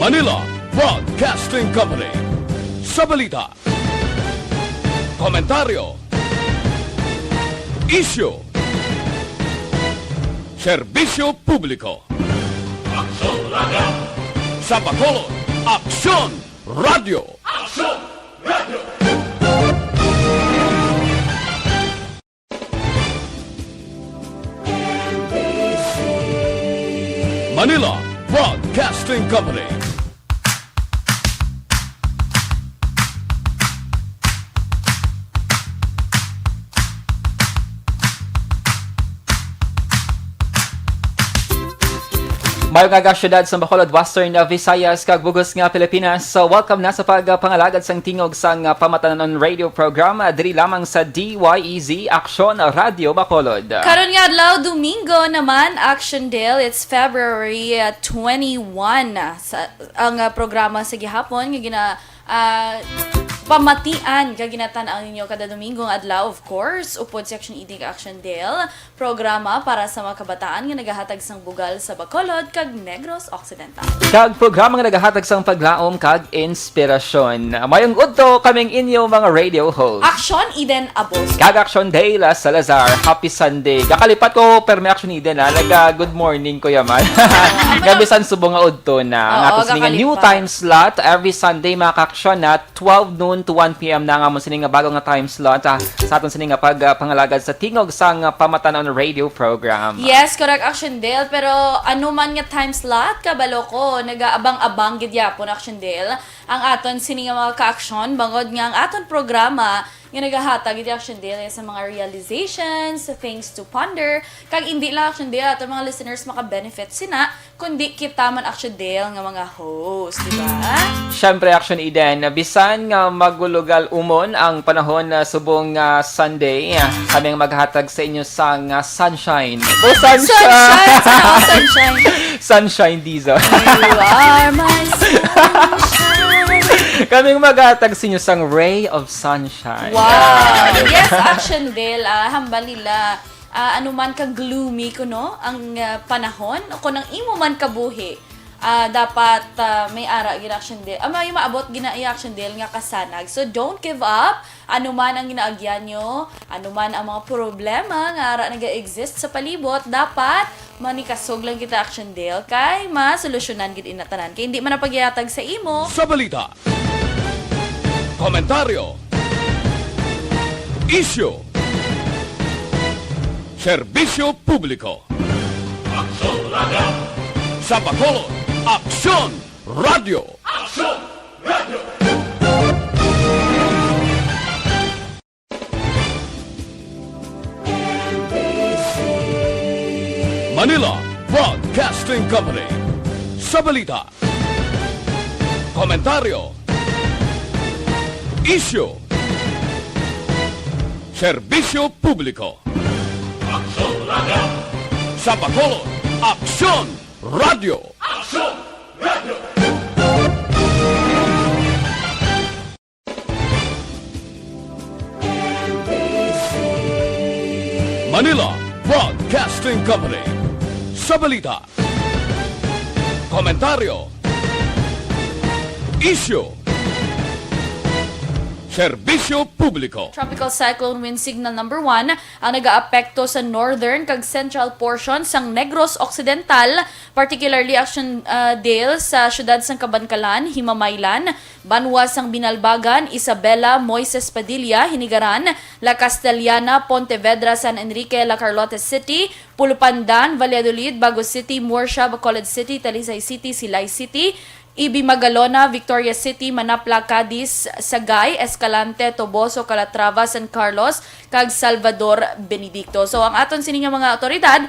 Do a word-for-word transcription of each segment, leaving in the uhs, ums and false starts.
Manila Broadcasting Company. Sa balita, komentaryo, isyu, serbisyo publiko. Aksyon Radio. Sa Bacolod, Aksyon Radio. Aksyon Radio. Manila Broadcasting Company. Maayong aga, syudad sa Bacolod, Western Visayas, kag bug-os nga Pilipinas. So, welcome na sa pagpangalagad sang tingog sang, ah, pamatanon radio program, ah, diri lamang sa D Y E Z Aksyon Radio Bacolod. Karon nga adlaw, Domingo naman, Action Dale. It's February, ah, twenty-one. Sa, ang, ah, programa sa gihapon nga gina, ah, pamatian ka ginatan-aw ninyo kada Domingo nga adlaw, of course, upod sa Action Eden kag Action Dale, programa para sa mga kabataan nga nagahatag sang bugal sa Bacolod kag Negros Occidental. Kag programa nga nagahatag sang paglaom kag inspirasyon. Mayong udto kaming inyo mga radio host. Action Eden Abos. Kag Action Dale Salazar. Happy Sunday. Gakalipat ko, pero may Action Eden, ha. Naga, good morning, Kuya Man. Nga bisan subong nga udto na. Ang Oo, aton sini nga new gakalipat. Time slot every Sunday, mga ka-aksyon, na twelve noon to one P M na ang amon sini nga bago nga time slot, ah, sa aton sini nga pag, ah, pangalagad sa tingog sang, ah, pamatanon radio program. Yes, correct, Action Dale. Pero ano man nga time slot, kabalo ko, nagaabang-abang gid yapon, Action Dale, ang aton sini nga mga ka-aksyon, bangod nga ang aton programa nga nagahatag gid, Action Dale, sa mga realizations, things to ponder, kag hindi lang, Action Dale, aton mga listeners maka-benefit sina, kundi kita man, Action Dale, nga mga host, di ba? Siyempre, Action Eden, bisan nga magulugal umon ang panahon, ah, subong, ah, Sunday, ah, kami ang maghatag sa inyo sang, ah, sunshine. Oh, sunshine! Sunshine! Sana all sunshine. Sunshine, Dizo. You are my sunshine. Kami ang maghatag sa inyo sang ray of sunshine. Wow! Yes, Action Dale, ah, hambal nila, ah, ano man ka gloomy kuno ang, ah, panahon, o kung ang imo man kabuhi, ah, dapat, ah, may ara gid, Action Dale. Ah, may maabot gina-, Action Dale, nga kasanag. So, don't give up. Ano man ang ginaagyan nyo, ano man ang mga problema nga ara naga-exist sa palibot, dapat manikasog lang kita, Action Dale, kay masolusyonan gid ina tanan. Kay hindi man ang pagyatag sa imo. Sa balita, komentaryo, isyu, serbisyo publiko. Aksyon Radio. Sa Bacolod, Aksyon Radio. Aksyon Radio. Manila Broadcasting Company. Sa balita, komentaryo, isyu, serbisyo publiko. Aksyon Radio. Sa Bacolod, Aksyon Radio. Aksyon Radio. Manila Broadcasting Company. Sa balita, komentaryo, isyu, serbisyo publiko. Tropical Cyclone Wind Signal Number One ang nagaapekto sa northern kag central portion sang Negros Occidental, particularly, Action, ah, Dale, sa siyudad sang Kabankalan, Himamaylan, banwa sang Binalbagan, Isabela, Moises Padilla, Hinigaran, La Castellana, Pontevedra, San Enrique, La Carlota City, Pulupandan, Valladolid, Bago City, Murcia, Bacolod City, Talisay City, Silay City, Ibi Magalona, Victoria City, Manapla, Cadiz, Sagay, Escalante, Toboso, Calatrava, San Carlos, kag Salvador Benedicto. So, ang aton sini nga mga awtoridad,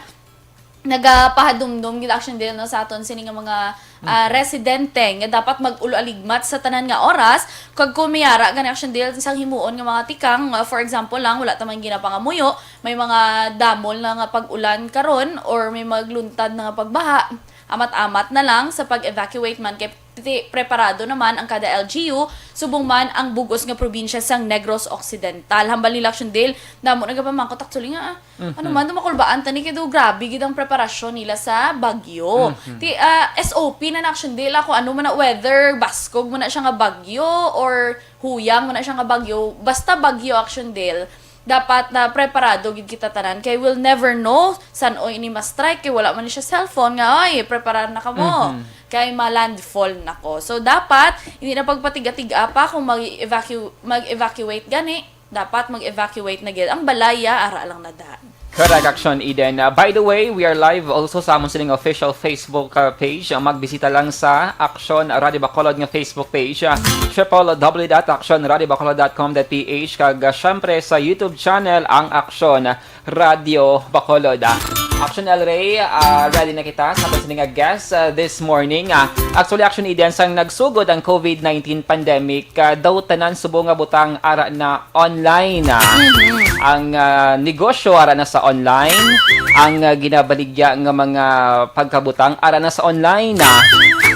nagapahadumdom gid, Action Dale, no, sa aton sini nga mga, ah, residente nga dapat mag-ulo-aligmat sa tanan nga oras. Kag kung may ara gani, Action Dale, sang himuon nga mga tikang, ah, for example lang, wala ta man ginapangamuyo, may mga damol na nga pag-ulan karon or may magluntad na nga pagbaha, amat-amat na lang sa pag-evacuate man kay Ti-, preparado naman ang kada L G U, subong man ang bug-os nga probinsya sang Negros Occidental. Hambal nila, Action Dale, damo nagapamangkot actually nga, ah, ano man, daw makulbaan ta ni kay daw grabe gid ang preparasyon nila sa bagyo. Mhm. Ti, ah, S O P na na, Action Dale, ah, kung ano man na weather, baskog man na siya nga bagyo, or huyang man na siya nga bagyo, basta bagyo, Action Dale, dapat na preparado gid kita tanan kay we'll never know san-o ini ma-strike kay wala man ni siya cellphone nga, "Oy, preparar na kamo." Mhm. Kay ma-landfall na ko. So, dapat, hindi na pagpatiga-tiga pa kung mag-evacu-, mag-evacuate gani. Dapat mag-evacuate na gid. Ang balaya, ara lang na daan. Correct, Action Eden. Uh, by the way, we are live also sa amon sining official Facebook, uh, page. Uh, magbisita lang sa Action Radio Bacolod nga Facebook page. Uh, triple W dot action radio bacolod dot com dot P H. Kag, uh, syempre sa YouTube channel, ang Action Radio Bacolod. Ah, Action El Rey, ah, ready na kita sa aton sini nga guest, ah, this morning. Ah, actually, Action Eden, sang nagsugod ang COVID nineteen pandemic, ah, daw tanan subong nga butang ara na online. Ah. Mhm. Ang, ah, negosyo ara na sa online, ang, ah, ginabaligya nga mga pagkabutang ara na sa online. Ah.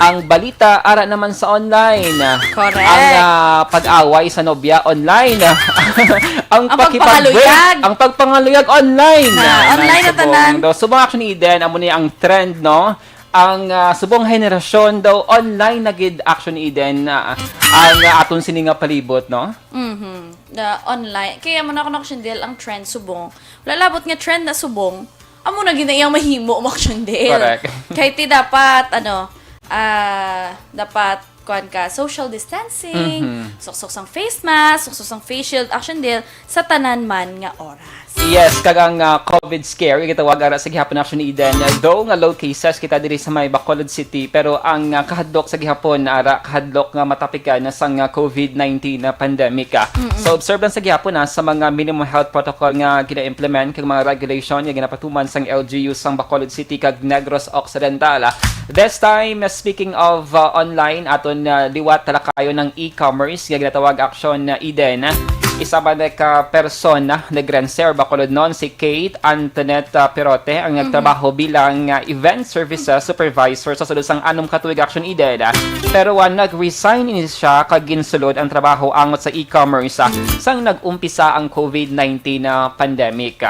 Ang balita ara naman sa online. Correct. Ang, ah, pag-away sa nobya online. Ang Ang pakipag-break, pagpangaluyag. Ang pagpangaluyag online. Na, online na tanan. Daw, subong, Action Eden, amo ni ang trend, no? Ang, ah, subong henerasyon daw online na gid, Action Eden, na ang, ah, aton sini nga palibot, no? Mhm. Na online. Kaya mo na ako, Action Del, ang trend subong. Wala labot nga trend na subong. Amo na gid na iyang mahimo, Action Del. Correct. Kay ti dapat, ano, ah, dapat kuan ka, social distancing, Mhm. suksok sang face mask, suksok sang face shield, Action Del, sa tanan man nga oras. Yes, kag ang, ah, COVID scare, gitawag ara sa gihapon, Action Eden. Though nga low cases kita diri sa may Bacolod City, pero ang, ah, kahadlok sa gihapon, ara, kahadlok nga matapikan na sang, ah, COVID nineteen na pandemic, ah. Mm-mm. So, observe lang sa gihapon, ah, sa mga minimum health protocol nga gina-implement kag mga regulation nga ginapatuman sang L G U sang Bacolod City kag Negros Occidental, ah. This time, speaking of, uh, online, aton, uh, liwat talakayon ang e-commerce nga ginatawag Action, uh, Eden. Isa man ka persona, Negrense or Bacolodnon, si Kate Antoinette, uh, Perote, ang Mhm. nagtrabaho bilang, uh, event services supervisor sa sulod sang anom ka tuig, Action Eden. Pero, uh, nag-resign ini siya kag ginsulod ang trabaho angot sa e-commerce, uh, sang nag-umpisa ang COVID nineteen na pandemic.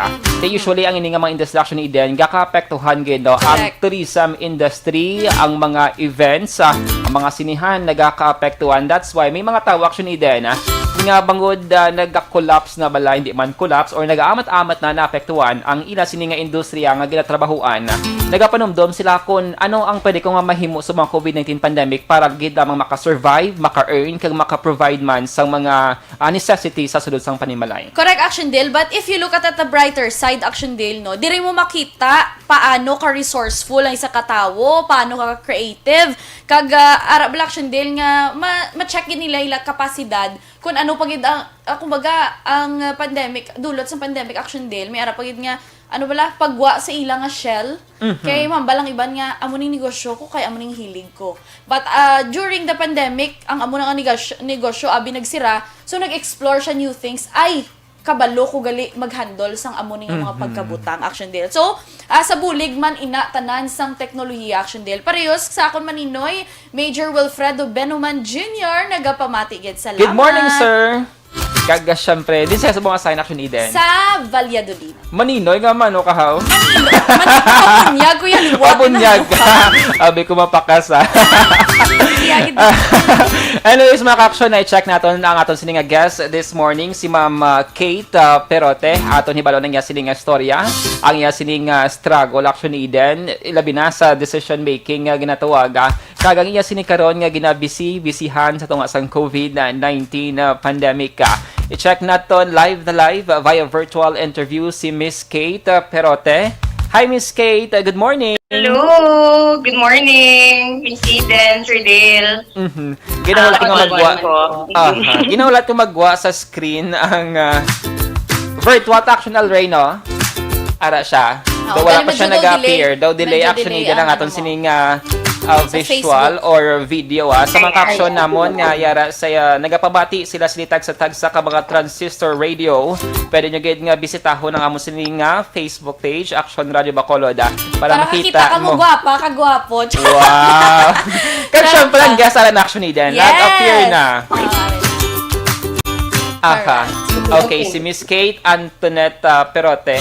Kay usually, ang ini nga mga industriya, Action Eden, gakaapektuhan gid, no? Ang Correct. tourism industry, ang mga events, ah, ang mga sinihan, nagakaapektuhan. That's why may mga tawo, Action Eden, ah, nga bangod, ah, nagka-collapse na bala, hindi man collapse, or nag-aamat-amat na naapektuhan ang ila sini nga industriya nga ginatrabahuan, nagapanumdom sila kung ano ang pwede ko nga mahimo sa mga COVID nineteen pandemic para gid lamang maka-survive, maka-earn, kag maka-provide man sa mga ah, necessity sa sulod sang panimalay. Correct, Action Dale. But if you look at, at the brighter side, Action Dale, no, diri mo makita paano ka resourceful ang isa ka tawo, paano ka creative. Kag, ah, ara bala, Action Dale, nga ma-, ma-check gid nila ila kapasidad kung ano pa gid ang, ah, kumbaga, ang, ah, pandemic, dulot sa pandemic, Action Dale, may ara pa gid nga, ano bala, pagwa sa ila nga shell. Mhm. Kay mambal ang iban nga, "Amo ning negosyo ko, kay amo ning hilig ko." But, ah, during the pandemic, ang amo na nga negosyo, negosyo, abi nagsira, so nag-explore siya new things. Ay, kabalo ko gali mag-handle sang amo ning mga Mhm. pagkabutang, Action Dale. So, ah, sa bulig man ina tanan sang teknolohiya, Action Dale. Parehos sa akon maninoy, Major Wilfredo Benuman Junior, nagapamati gid. Salamat. Good morning, sir. Kag, ah, syempre, din siya sa mga sign, Action Eden. Sa Valladolid. Maninoy nga man, o, kahaw? Maninoy. Mabunyag ko yan. Mabunyag. Abi ko mapakas, ah. Iya, gid. Anyways, mga ka-action, na-check naton ang aton sini nga guest this morning, si Ma'am, ah, Kate, ah, Perote. Aton hibalon ang iya sini nga istorya, ang iya sini nga struggle, Action Eden, ilabi na sa decision making nga ginatawag, ah, kag ang iya sini karon nga ginabisi-bisihan sa tunga sang COVID nineteen, ah, pandemic, ah. I-check naton live na live, ah, via virtual interview si Miss Kate, ah, Perote. Hi, Miss Kate. Ah, good morning. Hello. Good morning, Miss Eden, Sir Dale. Mhm. Ginahulat Ah, ko nga good magwa. morning po. Aha. Ginahulat ko magwa sa screen ang, ah, virtual, actually, Rey, no? Ara siya. Oo, Daw wala kay pa siya medyo daw nag-appear. delay. Daw delay, Medyo actually, delay dyan ang ang aton ano. sining, ah, ah, Sa visual Facebook. or video, ah. Sa mga Ay, ay, ka-action ay. namon nga yara sa, ah, nagapabati sila sini tagsa-tagsa ka mga transistor radio. Pwede nyo gid nga bisitahon ang amo sini nga Facebook page, Action Radio Bacolod, ah, para Para makita makita ka mo mo. gwapa, kagwapo. Wow! Kag Charot syempre, ang lang. Guest, Alan Action Eden. Nag-appear Yes. na. Ah, Aha. Correct. Okay, Okay. Si Miss Kate Antoinette, ah, Perote.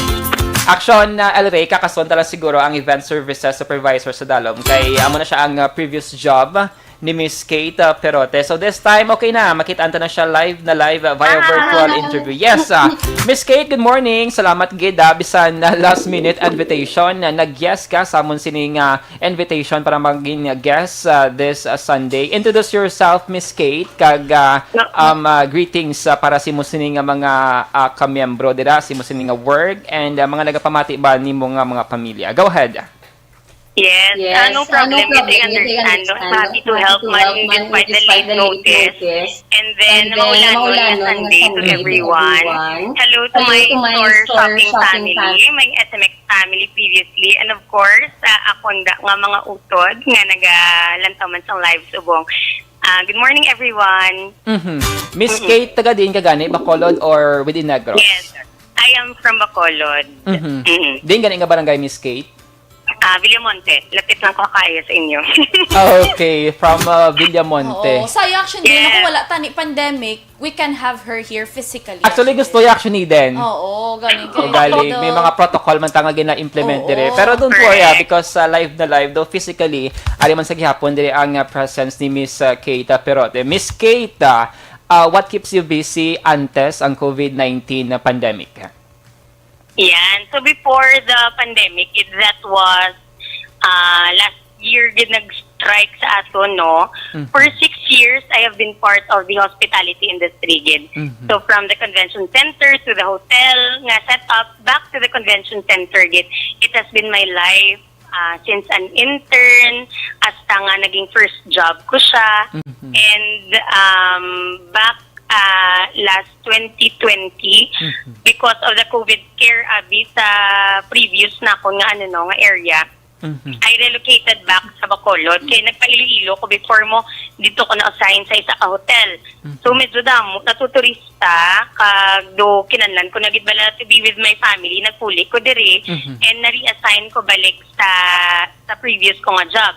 Action, ah, El Rey, kakasonta lang siguro ang event services supervisor sa Dalom. Kay amo na siya ang, ah, previous job ni Miss Kate, ah, Perote. So this time, okay na. Makita ta na siya live na live, ah, via Ah. virtual interview. Yes, ah, Miss Kate, good morning. Salamat gid, ah, bisan na last minute invitation. Ah, nag-yes ka sa amon sining, ah, invitation para maging guest, ah, this, ah, Sunday. Introduce yourself, Miss Kate, kag, ah, um, ah, greetings, ah, para sa imo sini nga mga, ah, kamiyembro dira, sa imo sini nga work, and, ah, mga nagapamati ba nimo nga mga pamilya. Go ahead. Yes, Yes, ah, no ah, no problem. Yes, I problem. Yes, I understand. No, understand. Happy to help man despite the late notice. And then, maulanon nga Sunday to everyone. Hello to my store shopping family, my S M X family previously, and of course, sa akon da nga mga utod nga nagalantaw man sang live subong. Ah, good morning, everyone. Mhm. Miss Mm-mm. Kate, taga diin ka gani? Bacolod or within Negros? Yes, I am from Bacolod. Mhm. Mm-mm. Diin gani nga barangay, Miss Kate? Ah, Villamonte. Lapit lang ko kaya sa inyo. Okay, from, uh, Villamonte. Oo, sayang, actually, Yes. Naku, wala tani pandemic. We can have her here physically, Actually, actually. Gusto ya, actually, din. Oo, galing kayo. Ugali, may mga protocol man ta nga gina-implement Oo. Dire. Pero don't worry, ah, Correct. Because, uh, live na live, though physically, ari man sa gihapon dire ang, uh, presence ni Miss, uh, Kate, ah, Perote. Miss Kate, ah, uh, what keeps you busy antes ang COVID nineteen na pandemic? Yan. So, before the pandemic, it, that was, uh, last year gid nag-strike sa aton, no? Mhm. For six years, I have been part of the hospitality industry gid. Mhm. So, from the convention center to the hotel nga set up, back to the convention center gid. It has been my life, uh, since an intern, hasta nga naging first job ko siya. Mhm. And, um, back, uh, last twenty twenty, Mhm. because of the COVID care, abi, sa previous na ako nga, ano, no, nga area, Mhm. I relocated back sa Bacolod. Kay nagpa-Iloilo ko before mo, dito ko na-assign sa isa ka hotel. Mhm. So, medyo damo, natuturista, kag do kinahanglan ko na gid bala to be with my family, nagpuli ko diri, Mhm. and na-reassign ko balik sa, sa previous ko nga job.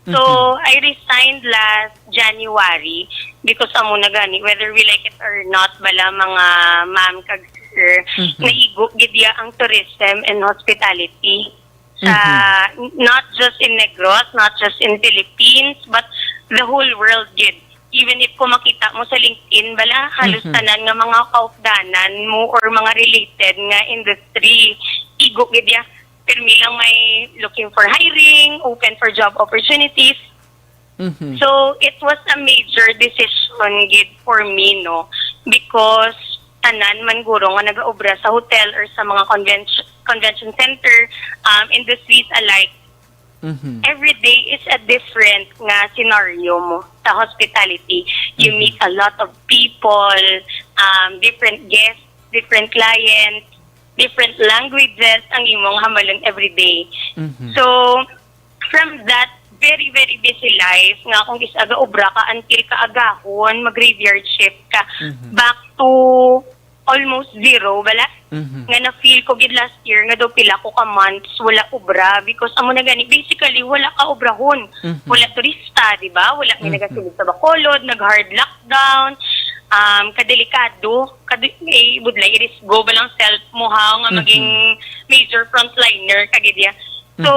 So, Mhm. I resigned last January because amo na gani, whether we like it or not, bala, mga ma'am kag sir, Mhm. naigo gid ya ang tourism and hospitality. Sa, Mhm. n-, not just in Negros, not just in Philippines, but the whole world gid. Even if kung makita mo sa LinkedIn, bala, halos Mhm. tanan nga mga kaupdanan mo or mga related nga industry, igo gid ya. Pirmi lang may looking for hiring, open for job opportunities. Mhm. So, it was a major decision gid for me, no? Because tanan man guro nga nagaobra sa hotel or sa mga convention, convention center, um, industries alike, Mhm. every day is a different nga scenario mo sa hospitality. You Mhm. meet a lot of people, um, different guests, different clients, different languages ang imong hambalon every day. Mhm. So, from that very, very busy life nga kung is aga obra ka until kaagahon, mag-graveyard shift ka, Mhm. back to almost zero, wala? Mhm. Nga na-feel ko gid last year nga daw pila ko ka months wala obra because amo na gani, basically, wala ka obrahon. Mhm. Wala turista, di ba? Wala may Mhm. nagasulod sa Bacolod, nag-hard lockdown, um, kadelikado, kadi-, eh, budlay, irisgo ba lang self mo, ha, nga Mhm. maging major frontliner ka gid ya. So,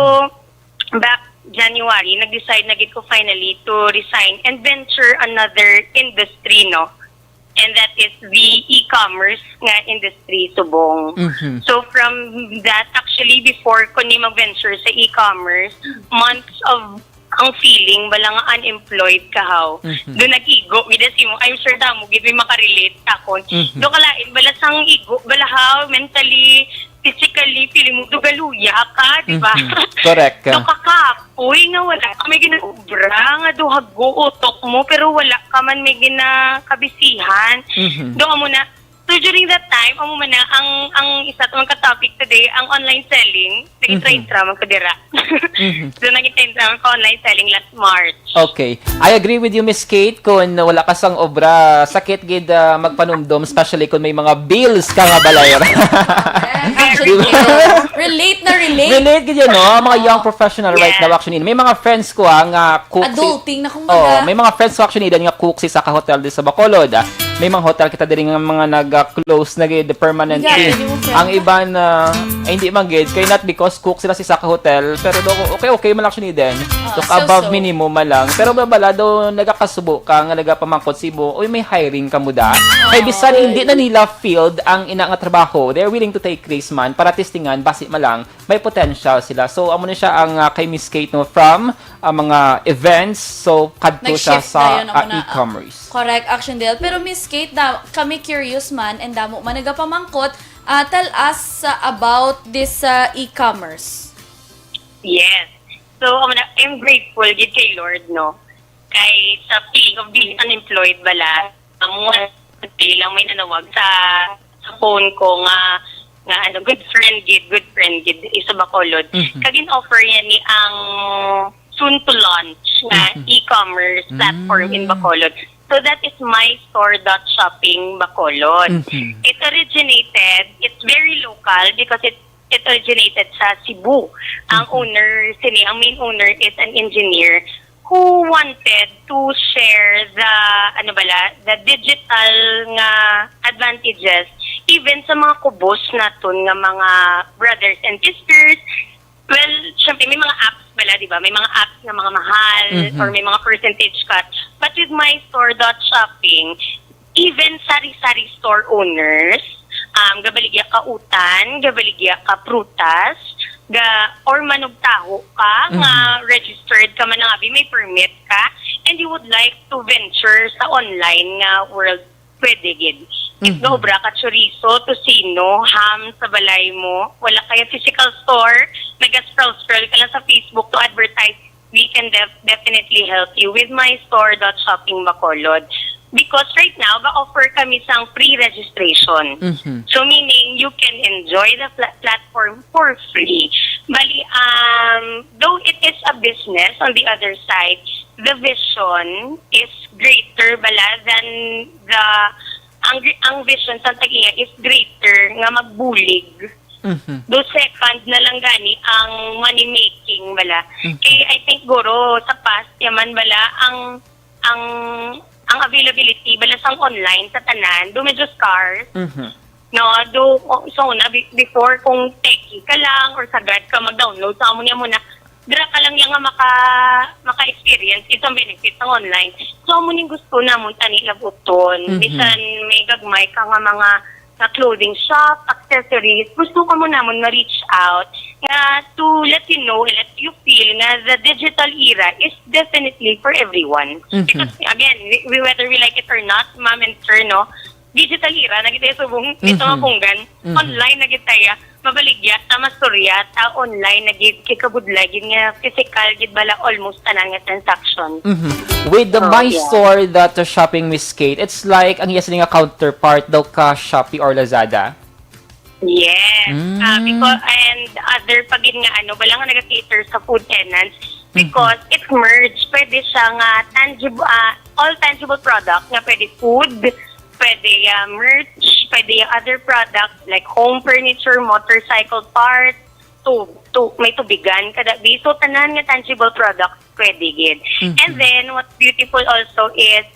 Mhm. back January, nag-decide na gid ko finally to resign and venture another industry, no? And that is the e-commerce nga industry subong. Mhm. So, from that, actually, before ko ni mag-venture sa e-commerce, months of ang feeling, bala nga unemployed ka, how? Mhm. Doon nag-igo, gid si mo. I'm sure damo, gid may makarelate sa akon. Mhm. Do kalain, bala sang igo, bala how, mentally, physically, feeling mo, do galuya ka, di ba? Mhm. Correct. Do kakapoy nga wala ka may ginaobra, nga do hago utok mo, pero wala ka man may ginakabisihan. Mhm. Do amo na, So during that time, amo man na ang ang isa to ka topic today, ang online selling. Naging Mhm. Train man ko dira. Mhm. So naging train man ko online selling last March. Okay. I agree with you, Miss Kate, kung wala ka sang obra, sakit gid, ah, magpanumdom, especially kung may mga bills ka nga balayran. Actually, relate na relate. Relate gid yan, no? Mga young professional right now, actually. May mga friends ko, ah, nga cook si- Adulting na, kumbaga. Oh, may mga friends ko, actually, din nga cook sa isa ka hotel di sa Bacolod, ah. May mga hotel kita diri nga mga nag-close na gid permanently. Yeah, hindi mo friend. Ang iban, ah, ay, hindi man gid, kay not because cook sila sa isa ka hotel, pero do, okay, okay man lang siya ni den. Ah, look, so, above so. Minimum man lang. Pero babala do, nagakasubo ka nga nagapamangkot si mo, "Uy, may hiring ka mo da?" Kay bisan hindi na nila field ang ina nga trabaho, they're willing to take risk man para testingan, basi man lang may potential sila. So, amo na siya ang, ah, kay Miss Kate, no, from, ah, mga events. So, kadto siya sa, ah, e-commerce. Correct, Action Del. Pero Miss Kate, da, kami curious man and damo man nagapamangkot, ah, tell us, ah, about this, ah, e-commerce. Yes. So, amo na, I'm grateful gid kay Lord, no? Kay sa feeling of being unemployed bala, amo nga lang may nanawag sa, sa phone ko nga, nga ano, good friend gid, good friend gid, isa Bacolod. Mhm. Kag in-offer niya ni ang soon to launch nga e-commerce platform in Bacolod. So that is my store dot shopping Bacolod. Mhm. It originated, it's very local because it it originated sa Cebu. Ang owner sini, ang main owner is an engineer who wanted to share the, ano bala, the digital nga advantages even sa mga kubos naton nga mga brothers and sisters. Well, syempre, may mga apps bala, di ba? May mga apps na mga mahal or may mga percentage cut. But with my store dot shopping, even sari-sari store owners, um, gabaligya ka utan, gabaligya ka prutas, ga, or manugtaho ka nga registered ka man nga abi, may permit ka, and you would like to venture sa online nga world, pwede gid. If gaobra ka chorizo, tocino, ham sa balay mo, wala kaya physical store, naga-scroll-scroll ka lang sa Facebook to advertise, we can def-, definitely help you with my store dot shopping Bacolod. Because right now, ga-offer kami sang free registration. Mhm. So, meaning, you can enjoy the pla-, platform for free. Bali, um, though it is a business, on the other side, the vision is greater bala than the, ang, ang vision sa tag-iya is greater nga magbulig. Mhm. Do second na lang gani ang money making bala. Mhm. Kay I think guro sa past yaman bala ang, ang, ang availability bala sang online sa tanan do medyo scarce. Mhm. No, do, so una, be-, before kung techie ka lang or sagad ka mag-download sa amo niya muna, dira ka lang niya nga maka, maka-experience isang benefit sang online. So, amo ning gusto namon tani labuton. Mhm. Bisan may gagmay ka nga mga, nga clothing shop, accessories, gusto ka mo namon ma-reach out nga to let you know, let you feel nga the digital era is definitely for everyone. Mhm. Because again, we, we, whether we like it or not, ma'am and sir, no, digital era na gid tayo subong dito nga Mhm. Kunggan. Mhm. Online na gid tayo. Mabaligya ta, mastorya ta, online na gid, kay kabudlay gid nga physical gid bala almost tanan nga transaction. Mhm. With the Oh, my yeah. Store dot shopping, Miss Kate, it's like ang iya sini nga counterpart daw ka Shopee or Lazada. Yes. Mm. Ah, because, and other pa gid nga ano, wala nga nag-cater sa food tenants because Mhm. It's merged. Pwede siya nga tangible, ah, all tangible products nga pwede food, pwede, ah, merch, pwede other products like home furniture, motorcycle parts, to, to, may tubigan, kada biso, tanan nga tangible products pwede gid. Mhm. And then, what's beautiful also is,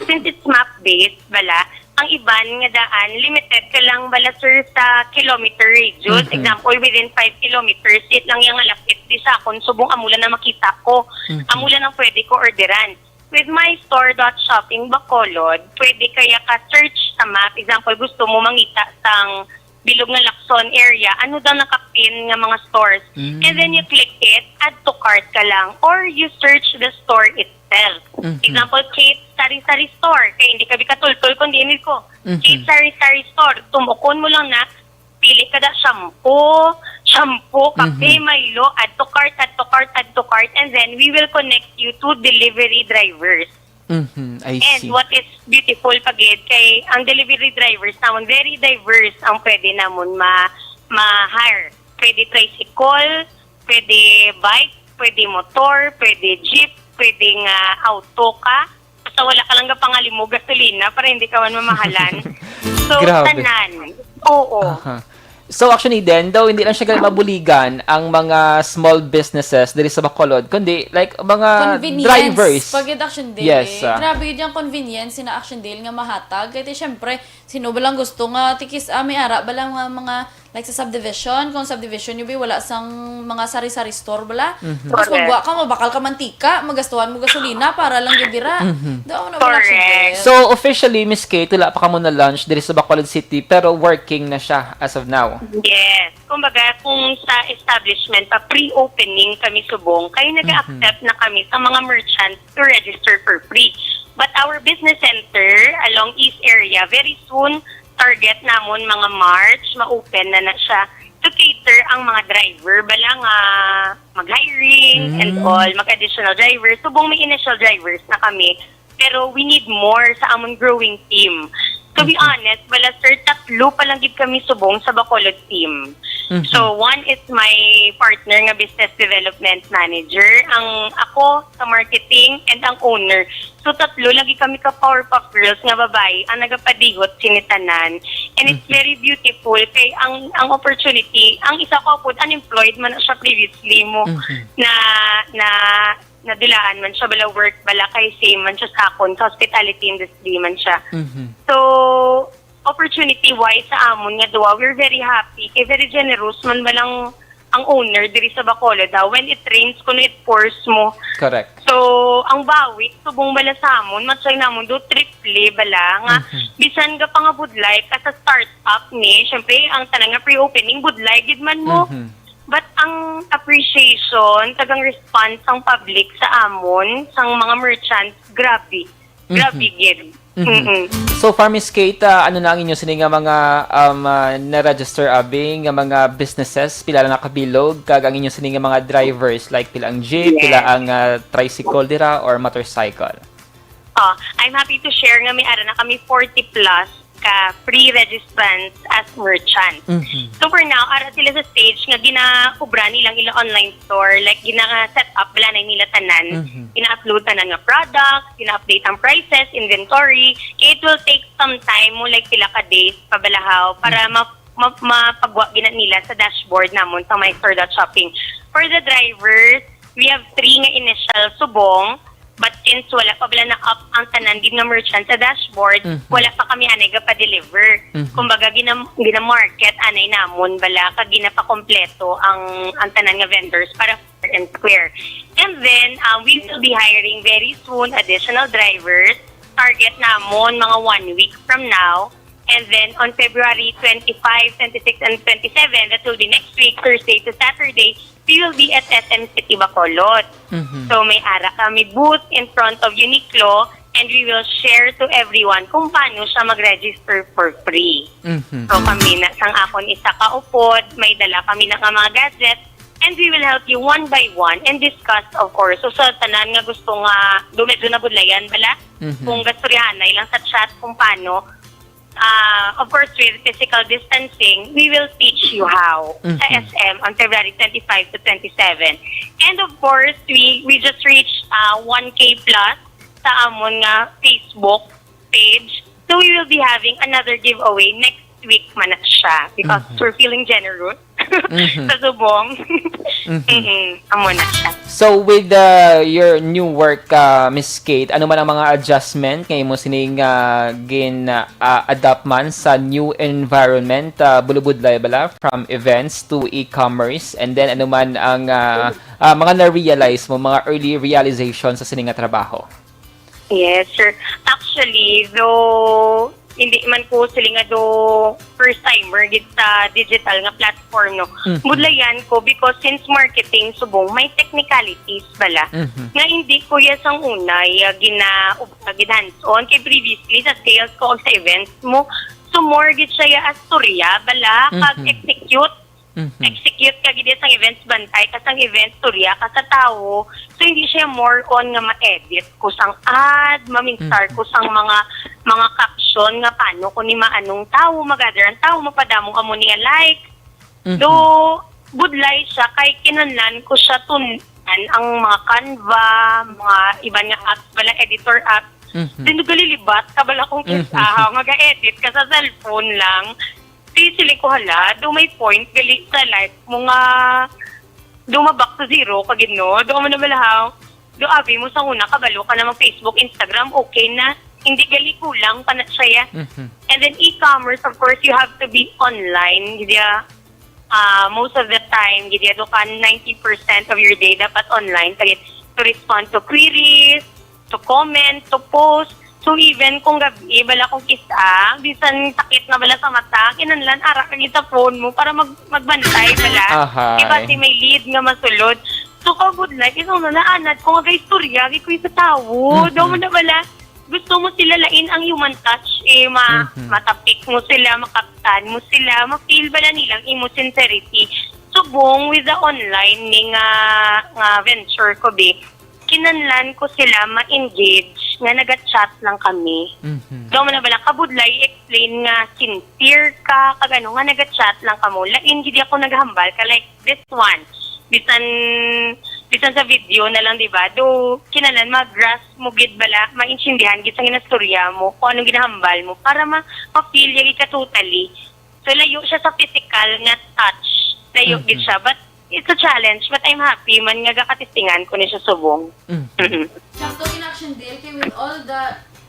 since it's map-based, bala, ang iban nga daan, limited ka lang bala, sir, sa kilometer radius. Mhm. Example, within five kilometers, it lang yang lapit. Di sa akon, subong amo lang na makita ko. Mhm. Amo lang ang pwede ko orderan. With my store dot shopping Bacolod, pwede kaya ka search sa map. Example, gusto mo mangita sang bilog nga Lacson area, ano daw nakapin nga mga stores. Mm. And then you click it, add to cart ka lang, or you search the store itself. Mhm. Example, Kate Sari-Sari Store, kay hindi ka bi katultol kung diin ko. Mhm. Kate Sari-Sari Store, tumukon mo lang na, pili ka da shampoo, shampoo, kape, Mhm. Milo, add to cart, add to cart, add to cart, and then we will connect you to delivery drivers. Mhm, I And see. what is beautiful pa gid kay ang delivery drivers namon, very diverse ang pwede namon ma-, ma-hire. Pwede tricycle, pwede bike, pwede motor, pwede jeep, pwede nga auto ka. Basta wala ka lang gapangalimog gasolina para hindi ka man mamahalan. So, Grabe. tanan. Oo. Aha. So, actually, then, daw, hindi lang siya gali mabuligan ang mga small businesses diri sa Bacolod, kundi, like, mga Convenience. drivers. Pag Action Dale, Yes, ah. grabe yun yung convenience sina Action Dale nga mahatag. Kaya, syempre, sino ba lang gusto nga tikis, ah, may ara ba lang nga mga, like, sa subdivision? Kung subdivision, yung wala sang mga sari-sari store bala. Mhm. Tapos Correct. magwa ka, mabakal ka mantika, magastuhan mo gasolina para lang yun dira. Mhm. Daw, na wala siya Correct. din. So, officially, Miss Kate, wala pa kamo na launch diri sa Bacolod City, pero working na siya as of now. Yes. Kumbaga, kung sa establishment pa, pre-opening kami subong, kay nag-accept Mhm. na kami sa mga merchants to register for free. But our business center along East Area, very soon, target namon mga March, ma-open na na siya to cater ang mga driver, bala nga mag-hiring and Mm. all, mag-additional drivers. Subong may initial drivers na kami, pero we need more sa amon growing team. To be Mhm. honest, bala, sir, tatlo pa lang gid kami subong sa Bacolod team. Mhm. So, one is my partner nga business development manager, ang ako sa marketing, and ang owner. So, tatlo lagi kami ka Powerpuff Girls nga babae ang nagapadihot sini tanan. And it's Mhm. very beautiful kay ang, ang opportunity, ang isa ko po, unemployed man na siya previously mo Mhm. na, na, nadulaan man siya, bala work, bala kay same man siya sa akon, sa hospitality industry man siya. Mhm. So, opportunity-wise sa amon nga duwa, we're very happy. Kay very generous man balang ang owner diri sa Bacolod daw. When it rains, kuno it pours mo. Correct. So, ang bawi, subong bala sa amon, matry namon do triple bala nga Mhm. bisan ga pangabudlay ka sa startup ni, syempre, ang tanan nga pre-opening, budlay gid man mo. Mhm. But ang appreciation, tagang response sang public sa amon, sang mga merchants, grabe. Grabe Mhm. gid. Mhm. Mm-mm. So far, Miss Kate, ah, ano na ang inyo sini nga mga, um, ah, na-register, abi, nga mga businesses? Pila na nakabilog? Kag ang inyo sini nga mga drivers, like, pila ang jeep, pila Yes. ang, ah, tricycle dira, or motorcycle? Oh, I'm happy to share nga may ara na kami forty plus ka free registrants as merchants. Mhm. So for now, ara sila sa stage nga ginaubra nilang ila online store, like, gina-set up bala na nila tanan, Mhm. gina-upload tanan nga products, gina-update ang prices, inventory. Kaya it will take some time mo, like, pila ka days pabalahaw para Mhm. ma-, ma-, mapagwa gina nila sa dashboard namon sa My Store dot shopping. For the drivers, we have three nga initial subong, but since wala pa bala na up ang tanan gid nga merchant sa dashboard, Mhm. wala pa kami anay gapa-deliver. Mhm. Kumbaga, gina-, gina-market anay namon bala kag ginapakompleto ang, ang tanan nga vendors para fair and square. And then, um, we will be hiring very soon additional drivers. Target namon mga one week from now. And then on February twenty-five, twenty-six, and twenty-seven, that will be next week, Thursday to Saturday, we will be at S M City Bacolod. Mhm. So may ara kami booth in front of Uniqlo, and we will share to everyone kung paano siya mag-register for free. Mhm. So kami na, sang akon isa ka upod, may dala kami na nga mga gadget, and we will help you one by one and discuss, of course. So sa tanan nga gusto nga, do medyo nabudlayan bala, Mhm. kung gastoryahanay lang sa chat kung paano, uh, of course, with physical distancing, we will teach you how sa Mhm. S M on February twenty-five to twenty-seven. And of course, we, we just reached, uh, one K plus sa amon nga Facebook page. So we will be having another giveaway next week man na siya because Mhm. we're feeling generous Mhm. sa subong. Mhm. Mm-mm. Amo na siya. So, with, uh, your new work, uh, Miss Kate, ano man ang mga adjustment nga imo sining, uh, gin, uh, adapt man sa new environment, uh, bulubudlay bala, from events to e-commerce, and then ano man ang, uh, uh, mga na-realize mo, mga early realization sa sining nga trabaho? Yes, sir. Actually, though hindi man ko sila nga do first timer gid sa digital nga platform, no. Mhm. Budlayan ko because since marketing subong may technicalities bala Mhm. nga hindi ko ya sang una ya gina ginhands-on kay previously sa sales ko o sa events mo, so more gid siya ya astorya bala kag Mhm. execute. Mhm. Execute ka gid sang events, bantay ka sang events, storya ka sa tawo. So, hindi siya more on nga ma-edit ko sang ad, maminsar Mhm. ko sang mga, mga caption nga paano ko ni maanong tawo, magather ang tawo, mapadamo amo niya like. Mhm. Do, budlay siya kay kinahanglan ko siya tun-an ang mga Canva, mga iban nga apps bala, editor apps. Mhm. Then, galilibat ka bala kung Mhm. kisahaw, nga ga-edit ka sa cellphone lang. Di, siling ko, "Hala, do may point gali sa life mo nga do ma-back to zero ka gid, no?" Do mo na bala, haw? Do abi mo sa una, kabalo ka na mag-Facebook, Instagram, okay na. Hindi gali kulang pa na siya. Mhm. And then e-commerce, of course, you have to be online. Gid ya, ah, most of the time, gid ya, do ka ninety percent of your day dapat online. Kaya to respond to queries, to comment, to post. So, even kung gabi, bala kung kis-a, bisan sakit na bala sa mata, kinahanglan ara ka gid sa phone mo para mag-, magbantay bala. Ahay. Di ba, si may lead nga masulod. So, kabudlay, isang na naanad ko nga istorya, gid ko sa tawo. Mhm. Daw mo na bala, gusto mo sila lain ang human touch, eh, ma-, Mhm. matapik mo sila, makaptan mo sila, ma-feel bala nilang imo sincerity. Subong with the online ni nga, nga venture ko, be, kinahanglan ko sila ma-engage nga naga-chat lang kami. Mhm. Daw mo na bala, kabudlay i-explain nga sincere ka, kag ano nga naga-chat lang kamo. Lain gid ako naghambal ka like this one. Bisan, bisan sa video na lang, di ba? Do, kinahanglan ma-grasp mo gid bala, maintindihan gid sa ginastorya mo, kung anong ginahambal mo, para ma-, ma-feel ya gid ka totally. So, layo siya sa physical nga touch. Layo gid Mhm. siya. But it's a challenge. But I'm happy man nga gakatistingan ko ni siya subong. Mhm. Mhm. Sakto gid ni Action Dale, kay with all the,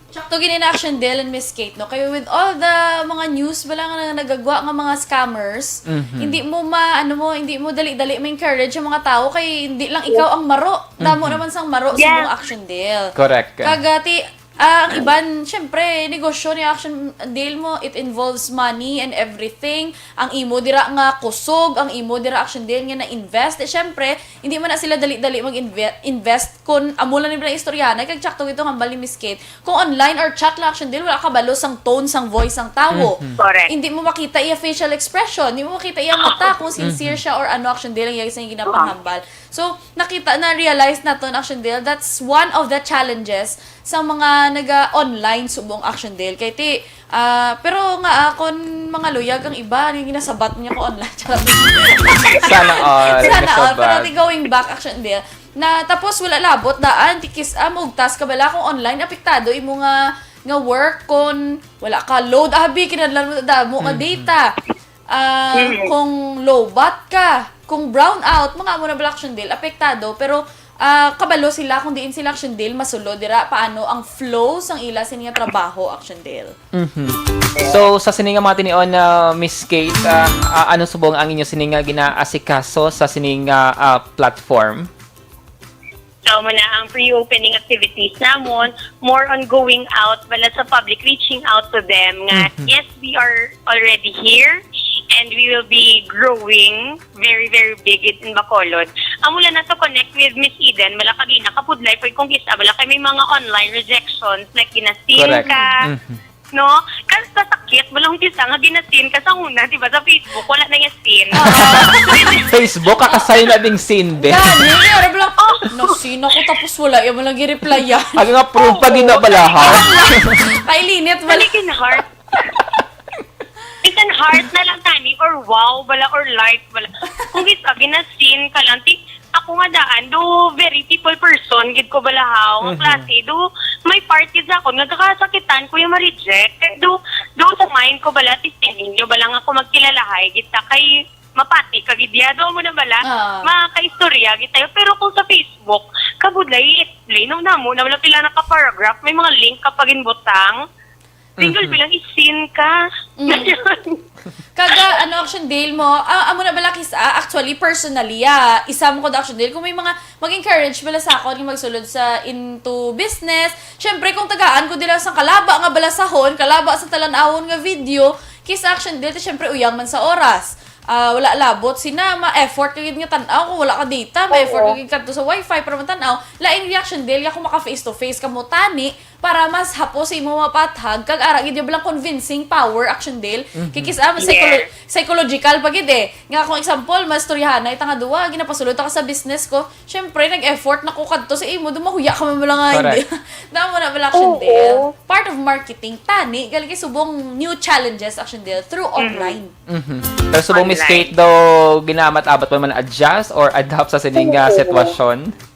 sakto gid ni Action Dale and Miss Kate, no? Kay with all the mga news bala nga nagagwa nga mga scammers, Mhm. hindi mo ma-, ano mo, hindi mo dali-dali ma-encourage ang mga tao kay hindi lang ikaw ang maro. Damo Mhm. naman sang maro sa Yeah. mga Action Dale. Correct. Kag, ah, ti-, Ah, ang iban, syempre, negosyo ni Action Dale mo, it involves money and everything. Ang imo dira nga kusog, ang imo dira Action Dale nga na-invest. Eh, syempre, hindi man na sila dali-dali mag-invest kung amo lang nila istoryahanay. Kag tsakto ito nga hambal ni Miss Kate. Kung online or chat lang Action Dale, wala ka balo sang tone, sang voice sang tawo. Mhm. Correct. Hindi mo makita iya facial expression, hindi mo makita iya mata kung sincere Mhm. siya or ano Action Dale ang iya sa ginapahambal. So, nakita, na-realize naton Action Dale, that's one of the challenges sa mga naga-online subong Action Dale. Kay ti, ah, pero nga, ah, kon mga luyag ang iba, ano yung ginasabat niya ko online? Charot. Sana all, Sana all. Pero nasabat. Ti, going back, Action Dale, na tapos wala labot, daan, ti kis-a, maugtas ka bala kung online, apektado imo nga, nga work, kon wala ka load, abi, kinahanglan mo damo nga Mhm. data. Ah, Mhm. kung lowbat ka, kung brown out, mga amo na bala Action Dale, apektado, pero, ah, kabalo sila kung diin sila Action Dale, masulod dira, paano ang flow sang ila sini nga trabaho, Action Dale. Mhm. So, sa sini nga mga tinion, ah, Miss Kate, ah, ah, ano subong ang inyo sini nga ginaasikaso sa sini nga, ah, platform? So, mo na ang pre-opening activities namon, more on going out, bala sa public, reaching out to them nga, Mhm. yes, we are already here, and we will be growing very, very big in Bacolod. Amo lang na to connect with Miss Eden, bala kag ina, kabudlay po kung kis-a, bala kay may mga online rejections, like ginasin Correct. ka, Mhm. No? Kasi kasakit, walang kisa nga ginasin ka sa una, di ba, sa Facebook, wala na yung sin. Oo. Facebook, kakasay na ding sin, be. Gani, pero bala, "Oh, nasin ako, tapos wala yung walang gi-replyan." Ang nga proof pa Oo. ginabalahan. Kailinit, balik. Balik in heart. Bisan heart na lang tani, or wow, bala, or like, bala. Kung gis-, ah, ginasin ka lang, ti-, ako nga daan, do very people person, gid ko balahaw, nga Mhm. klase, do may part gid sa akon, nga kakasakitan ko yung ma-reject. Kay do, do sa mind ko bala, testimonyo bala nga ako magkilalahay, gid ta kay mapati ka gid ya, do mo na bala, Ah. makaistorya gid tayo. Pero kung sa Facebook, kabudlay, i-explain, nung namo, na wala pila na ka paragraph, may mga link ka pa ginbutang, Single Mhm. bilang isin ka. Mm. Kaga, ano, Action Dale mo, ah, amo na bala kis-, ah, actually, personally, ah, isa mo ko da Action Dale. Kung may mga mag-encourage bala sa akon nga magsulod sa into business, syempre, kung tagaan ko dila sa kalaba nga balasahon, kalaba sa talan-awon nga video, kis Action Dale, ti syempre, uyang man sa oras. Ah, wala labot, sina, ma-effort ka gid nga tan-aw, kung wala ka data, ma-effort Oo. ka gid kadto sa wifi para matan-aw. Lain reaction, Dale, nga kung maka face to face ka mo tani, para mas hapos sa imo mapathag, kag ara gid bala convincing power, Action Dale. Mhm. Kikis-, ah, psycholo-, Yes. psychological pa gid eh. Nga kung example, maistoryahanay ta nga duwa, ginapasulod ta ka sa business ko. Syempre, nag-effort na ko kadto sa imo, dumahuya ka man lang nga hindi. Correct. Damo na bala, Action Oo. Dale. Part of marketing, tani, gali kay subong new challenges, Action Dale, through Mhm. online. Mhm. Pero subong, Miss Online. Kate, daw ginaamat-abat pa man adjust or adapt sa sini nga Oo. sitwasyon?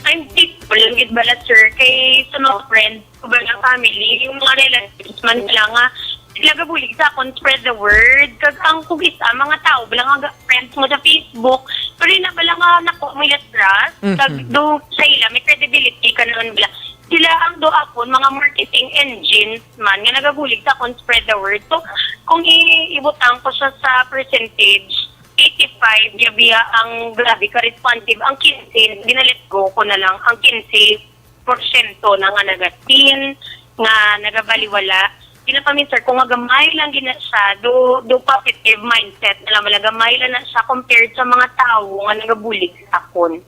Ay, di ko lang gid bala, sir. Kay sa mga friends ko ba nga family, yung mga relatives man lang nga, sila gabulig sa akon, spread the word. Kag ang kugis, ang mga tao, bala nga ga-, friends mo sa Facebook, pero yun na bala nga nakuha mo yung trust, Mhm. kag do sa ila, may credibility ka naman bala. Sila ang do akon, mga marketing engines man, nga nagabulig sa akon, spread the word. So, kung i-, ibutang ko siya sa percentage, eighty-five, yabiya ang grabe ka responsive. Ang quince, ginalet go ko na lang. Ang quince porsyento na nga naga-seen, nga nagabaliwala. Ginapaminsan ko nga gamay lang gina siya. Do, do positive mindset na lang. Wala, gamay lang na siya compared sa mga tawo nga nagabulig sa akon.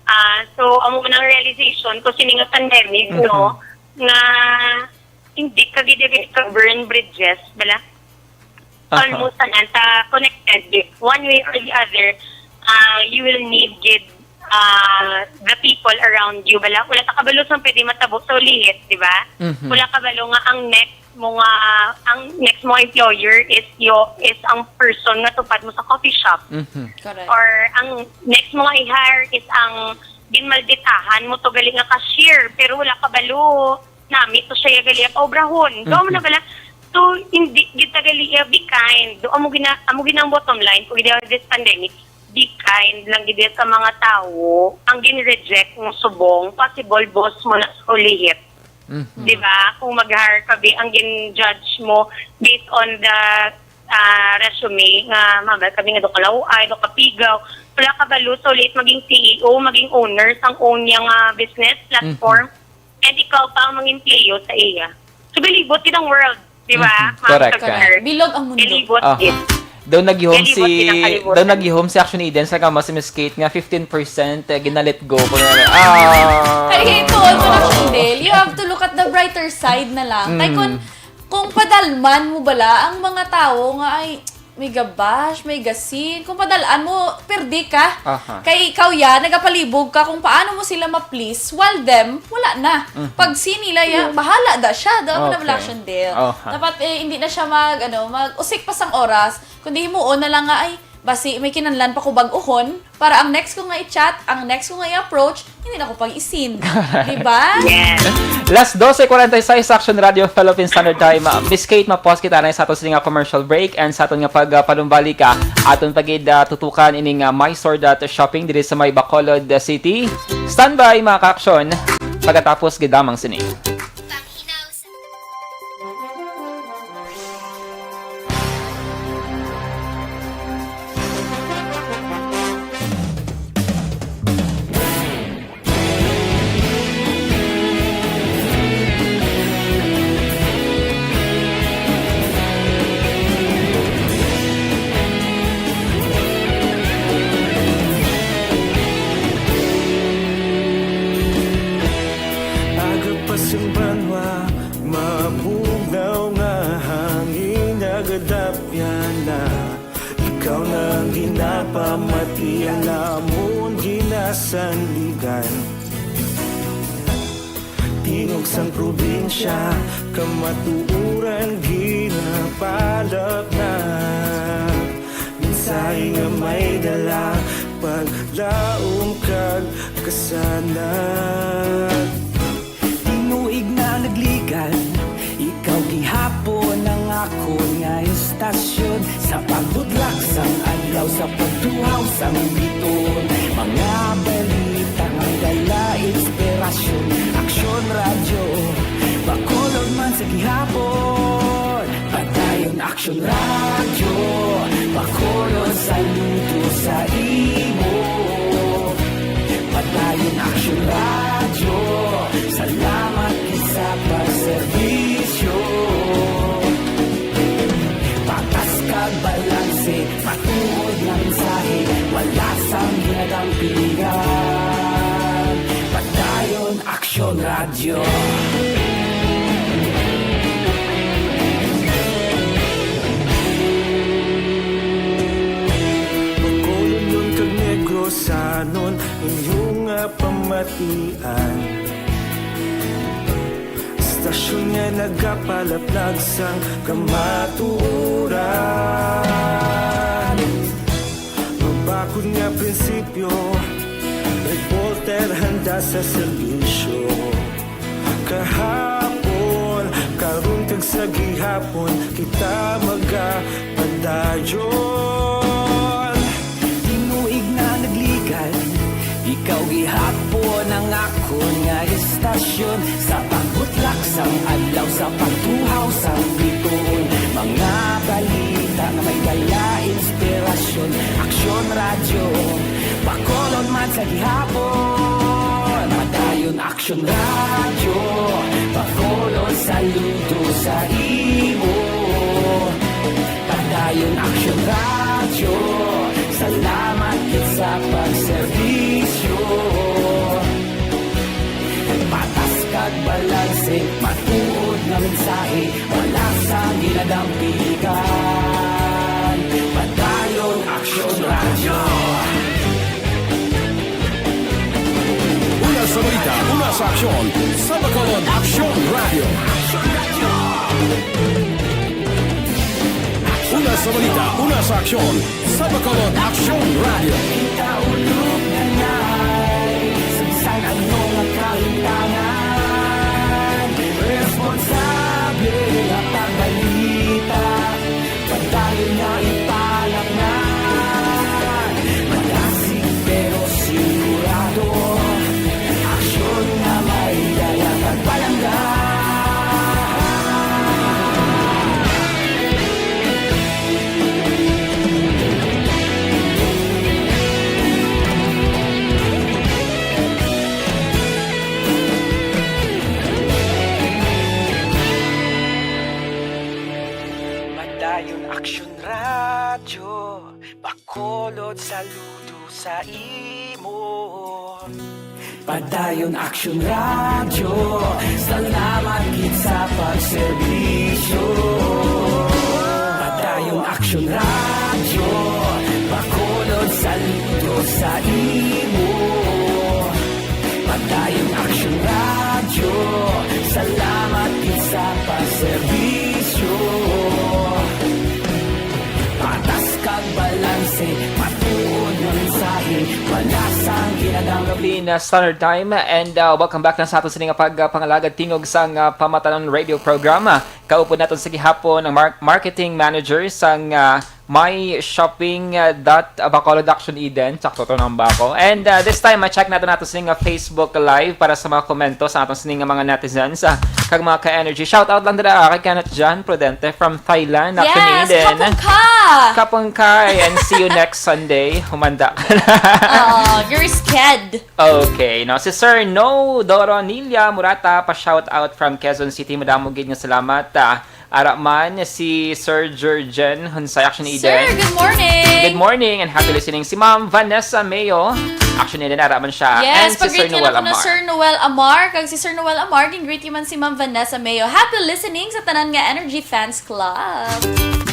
Ah, so, amo man ang realization ko sini nga pandemic, no? Mhm. Nga hindi ka gid ka burn bridges, bala? Aha. Almost tanan ta connected, one way or the other, ah, you will need gid, ah, the people around you, bala? Wala ta kabalo sa pwede matabo sa ulihit, di ba? Mhm. Wala kabalo nga ang next mo nga, ang next mo employer is yo, is ang person nga tupad mo sa coffee shop. Mhm. Correct. Or ang next mo nga i-hire is ang ginmalditahan mo to gali nga cashier, pero wala kabalo nami to siya gali ang paobrahon. Daw mo na Mhm. bala? So, hindi gid ta gali, uh, be kind. Do, amo gina-, amo gid ang bottom line ko gid this pandemic. Be kind lang gid sa mga tawo. Ang gin-reject mo subong, possible boss mo na sa ulihit. Mhm. Di ba? Kung mag-hire ka, be, ang gin-judge mo based on the, ah, resume nga, mabal kami nga do ka law-ay, do ka pigaw. Wala kabalo sa ulihit maging C E O, maging owner sang own niya nga business platform. Mhm. And ikaw pa ang mangempleyo sa iya. So, galibot gid ang world, di ba, Mhm. Ma'am Correct ka. Sir? Bilog ang mundo. Galibot Aha. gid. Daw nagihom Galibot si, gid ang kalibutan. daw nagihom si Action Eden sa kama si Miss Kate nga fifteen percent, eh, ginalet go ko na. Ah. Ay, ito, ito, Action Dale. You have to look at the brighter side na lang. Kay Mm. kung, kung padalman mo bala ang mga tawo nga, ay, may gabash, may gasin. Kung padal-an mo, perdi ka. Aha. Kay ikaw ya, nagapalibog ka kung paano mo sila ma-please, while them, wala na. Mhm. Pag si nila ya, Mm. bahala da siya. Daw mo na Okay. Action Dale. Aha. Dapat, eh, hindi na siya mag, ano, mag-usik pa sang oras, kundi himuon na lang nga, ay, basi may kinahanglan pa ko bag-uhon para ang next ko nga i-chat, ang next ko nga i-approach, hindi na ko pag-isin. Di ba? Yes. Las doce cuarenta y seis, Action Radio, Philippine Standard Time. Ah, Miss Kate, ma-pause kita na sa aton sini nga commercial break, and sa aton nga pag, ah, panumbalik, ah, aton pa gid, ah, tutukan ining, ah, My Sword at Shopping diri sa may Bacolod, ah, City. Standby, mga ka-action. Pagkatapos gid lamang sini. Aga pa sing banwa, mabugnaw nga hangin nagadapyan na. Ikaw na ang ginapamati, ang amon ginasandigan. Tingog sang probinsya, kamatuoran ginapalap na. Mensahe nga may dala, paglaom kag kasanag. Tinuig na nagligan, ikaw gihapon ang akon nga istasyon. Sa pagbudlak sang adlaw, sa pagtuhaw sang biton, mga balita nga dala inspirasyon. Aksyon Radyo, Bacolod man sa gihapon. Padayon Aksyon Radyo, Bacolod, saludo sa imo. Padayon Aksyon Radyo, salamat gid sa pagserbisyo. Patas kag balanse, matuod nga mensahe, wala sang ginadampigan. Padayon Aksyon Radyo. Sanon inyong nga pamatian. Istasyon nga nagapalaplag sang kamatuoran. Mabakod nga prinsipyo, reporter handa sa serbisyo. Kahapon, karon kag sa gihapon, kita magapadayon. Tinuig na nagligad, ikaw gihapon ang akon nga istasyon. Sa pagbutlak sang adlaw, sa pagtuhaw sang bituon, mga balita nga may dala inspirasyon. Aksyon Radyo, Bacolod man sa gihapon. Padayon Aksyon Radyo, Bacolod saludo sa imo. Padayon Aksyon Radyo, salamat gid sa pagserbisyo. Patas kag balanse, matuod nga mensahe, wala sang ginadampigan. Padayon Aksyon Radyo. Una sa balita, una sa aksyon, sa Bacolod Aksyon Radyo. Una sa balita, una sa aksyon, sa Bacolod Aksyon Radyo. Kita ulog na nay, sa bisan ano nga kahitangan, responsable nga pagbalita. Padayon nga ipalaknay, malasig pero sigurado. Aksyon nga may dala kag palangga. Padayon Aksyon Radyo, Bacolod saludo sa imo. Padayon Aksyon Radyo, salamat gid sa pagserbisyo. Padayon Aksyon Radyo, Bacolod saludo sa imo. Padayon Aksyon Radyo, salamat gid sa pagserbisyo. Patas kag balanse, matuod nga mensahe, wala sang ginadampi. Philippine Standard Time, and, uh, welcome back na sa aton sini nga pagpangalagad tingog sang, uh, Pamatanon Radio Program. Kaupod naton sa gihapon ang mar-, marketing manager sang, uh, My Shopping, uh, dot Bacolod Aksyon Eden. Sakto to nang ba ako? And, uh, this time, ma-check naton aton sini nga Facebook Live para sa mga komento sa aton sini nga mga netizens, uh, kag mga ka-energy. Shout out lang dira, uh, kay Kenneth John Prudente from Thailand, Aksyon Eden. Yes, kapungka! Kapungka, and see you next Sunday. Humanda ka na. Oo, you're sked. Okay, no? Si Sir No Doronilla Murata, pa-shout out from Quezon City. Madamo gid nga salamat, ah. Ara man si Sir Jurgen Hunsay, Aksyon Eden. Sir, good morning. Good morning and happy listening. Si Ma'am Vanessa Mayo, Aksyon Eden, ara man siya. Yes, and si Sir Noel Amar. Sir Noel Amar, kag si Sir Noel Amar, gin-greet man si Ma'am Vanessa Mayo. Happy listening sa tanan nga Energy Fans Club.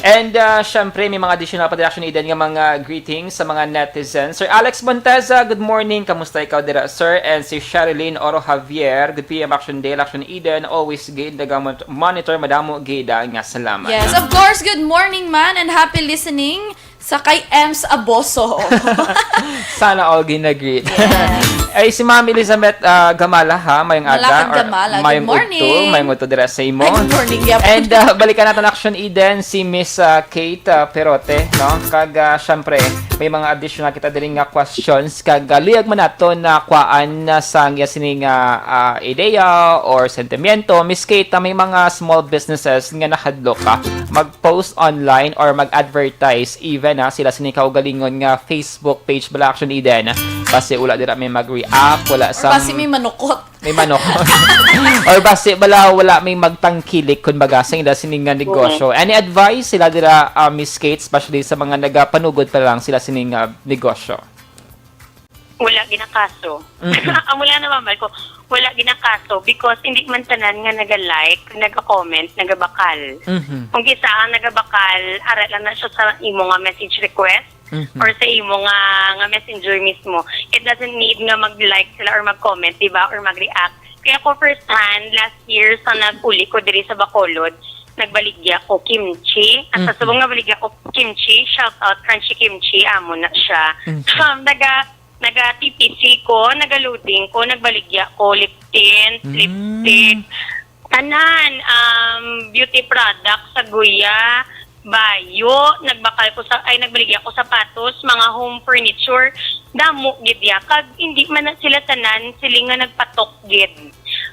And, uh, syempre, may mga additional pa dira, Aksyon Eden, nga mga greetings sa mga netizens. Sir Alex Monteza, good morning. Kamusta ikaw dira, sir? And si Sherilyn Oro Javier, good P M, Aksyon Dale, Aksyon Eden. Always gid naga-monitor, madamo gid, uh, nga salamat. Yes, of course. Good morning, man, and happy listening sa kay Ems Aboso. Sana all ginagreet. Yes. Ay, si Ma'am Elizabeth, ah, Gamala, ha? Mayong aga, or Gamala. Good morning. Mayong udto, mayong udto dira sa imo. Ay, good morning, yep. And, ah, balikan naton, Aksyon Eden, si Miss, ah, Kate, ah, Perote, no? Kag, ah, syempre, may mga additional kita diri nga questions. Kag, ah, luyag man naton na kuhaan na sa iya sini nga, ah, ideya or sentimiento. Miss Kate, ah, may mga small businesses nga nahadlok ka mag-post online or mag-advertise even, ha, sila sini kaugalingon nga Facebook page bala, Aksyon Eden. Basi wala dira may mag-react, wala sang... Or basi may manukot. May manukot. Or basi bala wala may magtangkilik, kumbaga, sa ila sini nga negosyo. Any advice sila dira, ah, Miss Kate, especially sa mga nagapanugod pa lang sila sini nga negosyo? Wala ginakaso. Mhm. Amo lang naman, Mal, ko, wala ginakaso because hindi man tanan nga naga-like, naga-comment, nagabakal. Mhm. Kung isa ang nagabakal, ara lang na siya sa imo nga message request. Mhm. Or sa imo nga, nga messenger mismo. It doesn't need nga mag-like sila or mag-comment, di ba? Or mag-react. Kaya ko first hand, last year, sa nag-uli ko diri sa Bacolod, nagbaligya ko kimchi. At sa Mhm. subong nga baligya ko kimchi, shout out Crunchy Kimchi, amo na siya. Mhm. Um, naga, naga T P C ko, naga-loading ko, nagbaligya ko lip tint, Mm. lipstick, tanan, um, beauty products sa Guya, bayo, nagbakal ko sa, ay, nagbaligya ko sapatos, mga home furniture, damo gid ya. Kag hindi man na sila tanan, sila nga nagpatok gid.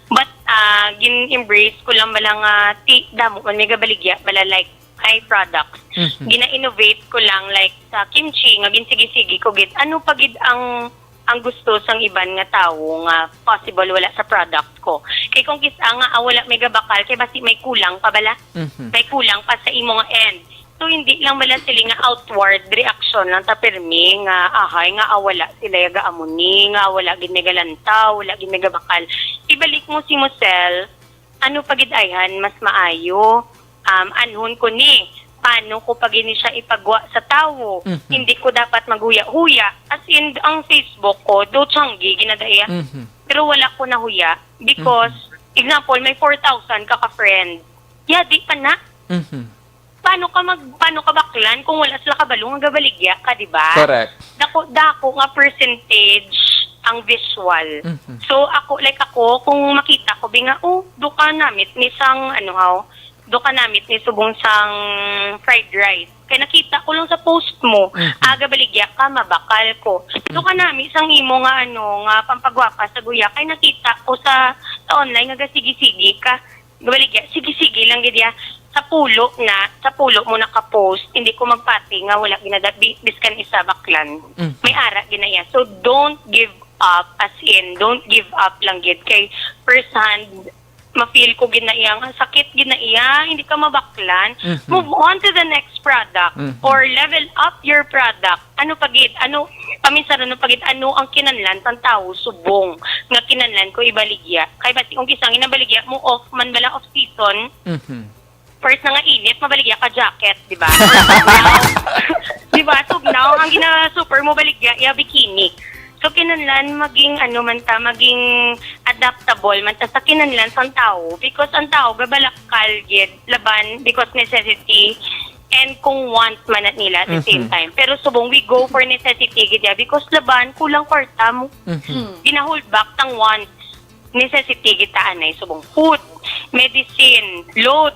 But, ah, gin-embrace ko lang bala nga, ti, damo man may gabaligya, bala like, eye products. Mhm. Gina-innovate ko lang, like, sa kimchi, nga ginsigi-sigi ko gid. Ano pa gid ang, ang gusto sang iban nga tawo nga possible wala sa product ko? Kay kung kis-a nga, ah, wala may gabakal, kay basi may kulang pa bala? Mhm. May kulang pa sa imo nga end. So, hindi lang bala sila nga outward reaction lang ta pirmi nga, ahay, nga, ah, wala sila yaga amo ni, nga wala gid may galantaw, wala gid may gabakal. Ibalik mo si mo self, ano pa gid ayhan mas maayo? Um, anhon ko ni, paano ko pa gid ni siya ipagwa sa tawo? Mhm. Hindi ko dapat maghuya-huya. As in, ang Facebook ko, do changi, ginadaya. Mhm. Pero wala ko nahuya. Because, Mhm. example, may four thousand ka ka-friend. Yadi pa na. Mhm. Paano ka mag, paano ka baklan kung wala sila kabalo nga gabaligya ka, di ba? Correct. Dako, dako nga percentage ang visual. Mhm. So, ako, like ako, kung makita ko, bi nga, "Oh, do ka namit ni sang, ano, haw, do ka namit ni subong sang fried rice." Kay nakita ko lang sa post mo, Mhm. ah, gabaligya ka, mabakal ko. Do ka Mhm. nami sang imo nga, ano, nga pampagwapa sa Guya, kay nakita ko sa, sa online nga gasigi-sigi ka. Gabaligya, sige-sige lang gid ya. Sa pulo na, sa pulo mo naka-post, hindi ko magpati nga wala ginada-, bi-, biskan isa baklan. Mm. May ara gid na iya. So, don't give up, as in, don't give up lang gid. Kay first hand, ma-feel ko gid na iya nga sakit gid na iya, hindi ka mabaklan. Mhm. Move on to the next product Mhm. or level up your product. Ano pa gid? Ano, paminsan ano pa gid? Ano ang kinahanglan sang tawo subong nga kinahanglan ko ibaligya? Kay basi kung kis-a nga nabaligya mo off man bala, off season, Mhm. first na nga init, mabaligya ka jacket, di ba? Now, di ba? Tugnaw, ang gina-super mo baligya, ya bikini. So, kinahanglan maging, ano man ta, maging adaptable man ta sa kinahanglan sang tawo because ang tawo gabalakal gid laban because necessity and kung want man na nila at the same Mhm. time. Pero subong we go for necessity gid ya because laban kulang kwarta mo. Mhm. Hmm. Gina-hold back sang want. Necessity gid ta anay subong food, medicine, load,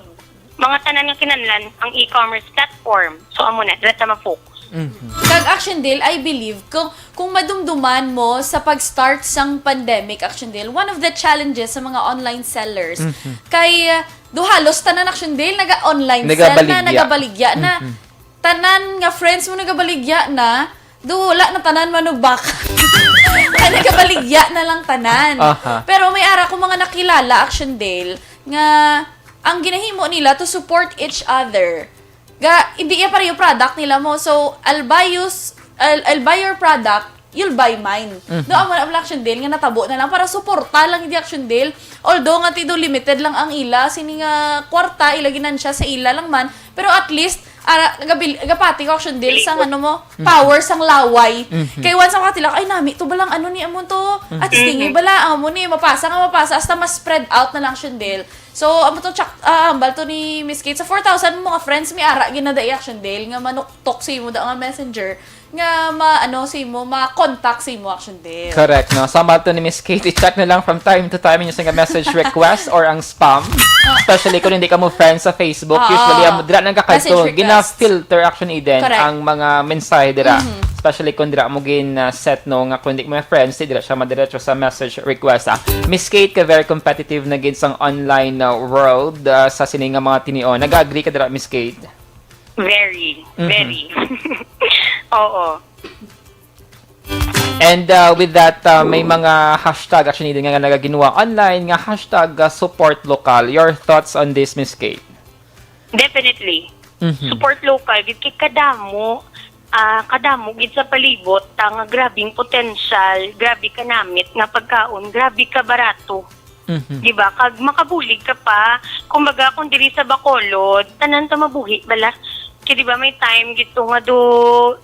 mga tanan nga kinahanglan ang e-commerce platform. So, amo na, dira ta ma-focus. Mhm. Kag Action Dale, I believe, kung, kung madumduman mo sa pag-start sang pandemic, Action Dale, one of the challenges sa mga online sellers, Mhm. kay, uh, do halos tanan, Action Dale, naga-online sell na, Nagabaligya. nagabaligya na. Mhm. Tanan nga friends mo nagabaligya na, do wala na tanan manubak. Ay, nagabaligya na lang tanan. Aha. Pero may ara ko mga nakilala, Action Dale, nga ang ginahimo nila to support each other. Ga, hindi iya pareho product nila mo. So, I'll buy you s-, I'll, I'll buy your product, you'll buy mine. Mhm. Do, amo na ang Action Dale nga natabo na lang para suporta lang di Action Dale. Although nga ti do limited lang ang ila, sini nga kwarta, ila ginansya sa ila lang man. Pero at least, ara, gabil-, gapati ko Action Dale sa Labot. ano mo, Mhm. power sang laway. Mhm. Kay once ang katila, "Ay, nami to balang ano ni amo to? Mhm. At stingy Mhm. bala, amo ni, mapasa nga mapasa, hasta mas spread out na lang Action Dale." So, amo to, tsak, ah, hambal to ni Miss Kate. Sa four thousand mo nga friends, may ara ginadai Action Dale nga manuktok sa imo da nga messenger nga ma, ano, sa imo, ma-contact sa imo Action Dale. Correct, no? Sa hambal to ni Miss Kate, i-check na lang from time to time yung sa message request or ang spam. Especially kung hindi ka mo friends sa Facebook. Oo. Usually, um, dira nang kakadto, Message request. gina-filter Action Eden Correct. ang mga mensahe dira. Mhm. Especially kung dira mo gin, uh, set, no, nga kung hindi mo friends, di dira siya madiretso sa message request, ah. Miss Kate, ka very competitive na gid sang online, uh, world, uh, sa sini nga mga tinion. Nag-agree ka dira, Miss Kate? Very, Mhm. very. Oo. And, uh, with that, uh, may mga hashtag Action Eden nga nagaginwa online nga hashtag, uh, support local. Your thoughts on this, Miss Kate? Definitely. Mhm. Support local gid kay kadamo, ah, kadamo gid sa palibot ta nga grabing potential, grabe kanamit nga pagkaon, grabe ka barato. Mhm. Di ba? Kag makabulig ka pa. Kumbaga, kung diri sa Bacolod, tanan ta mabuhi bala. Di ba may time gito nga do,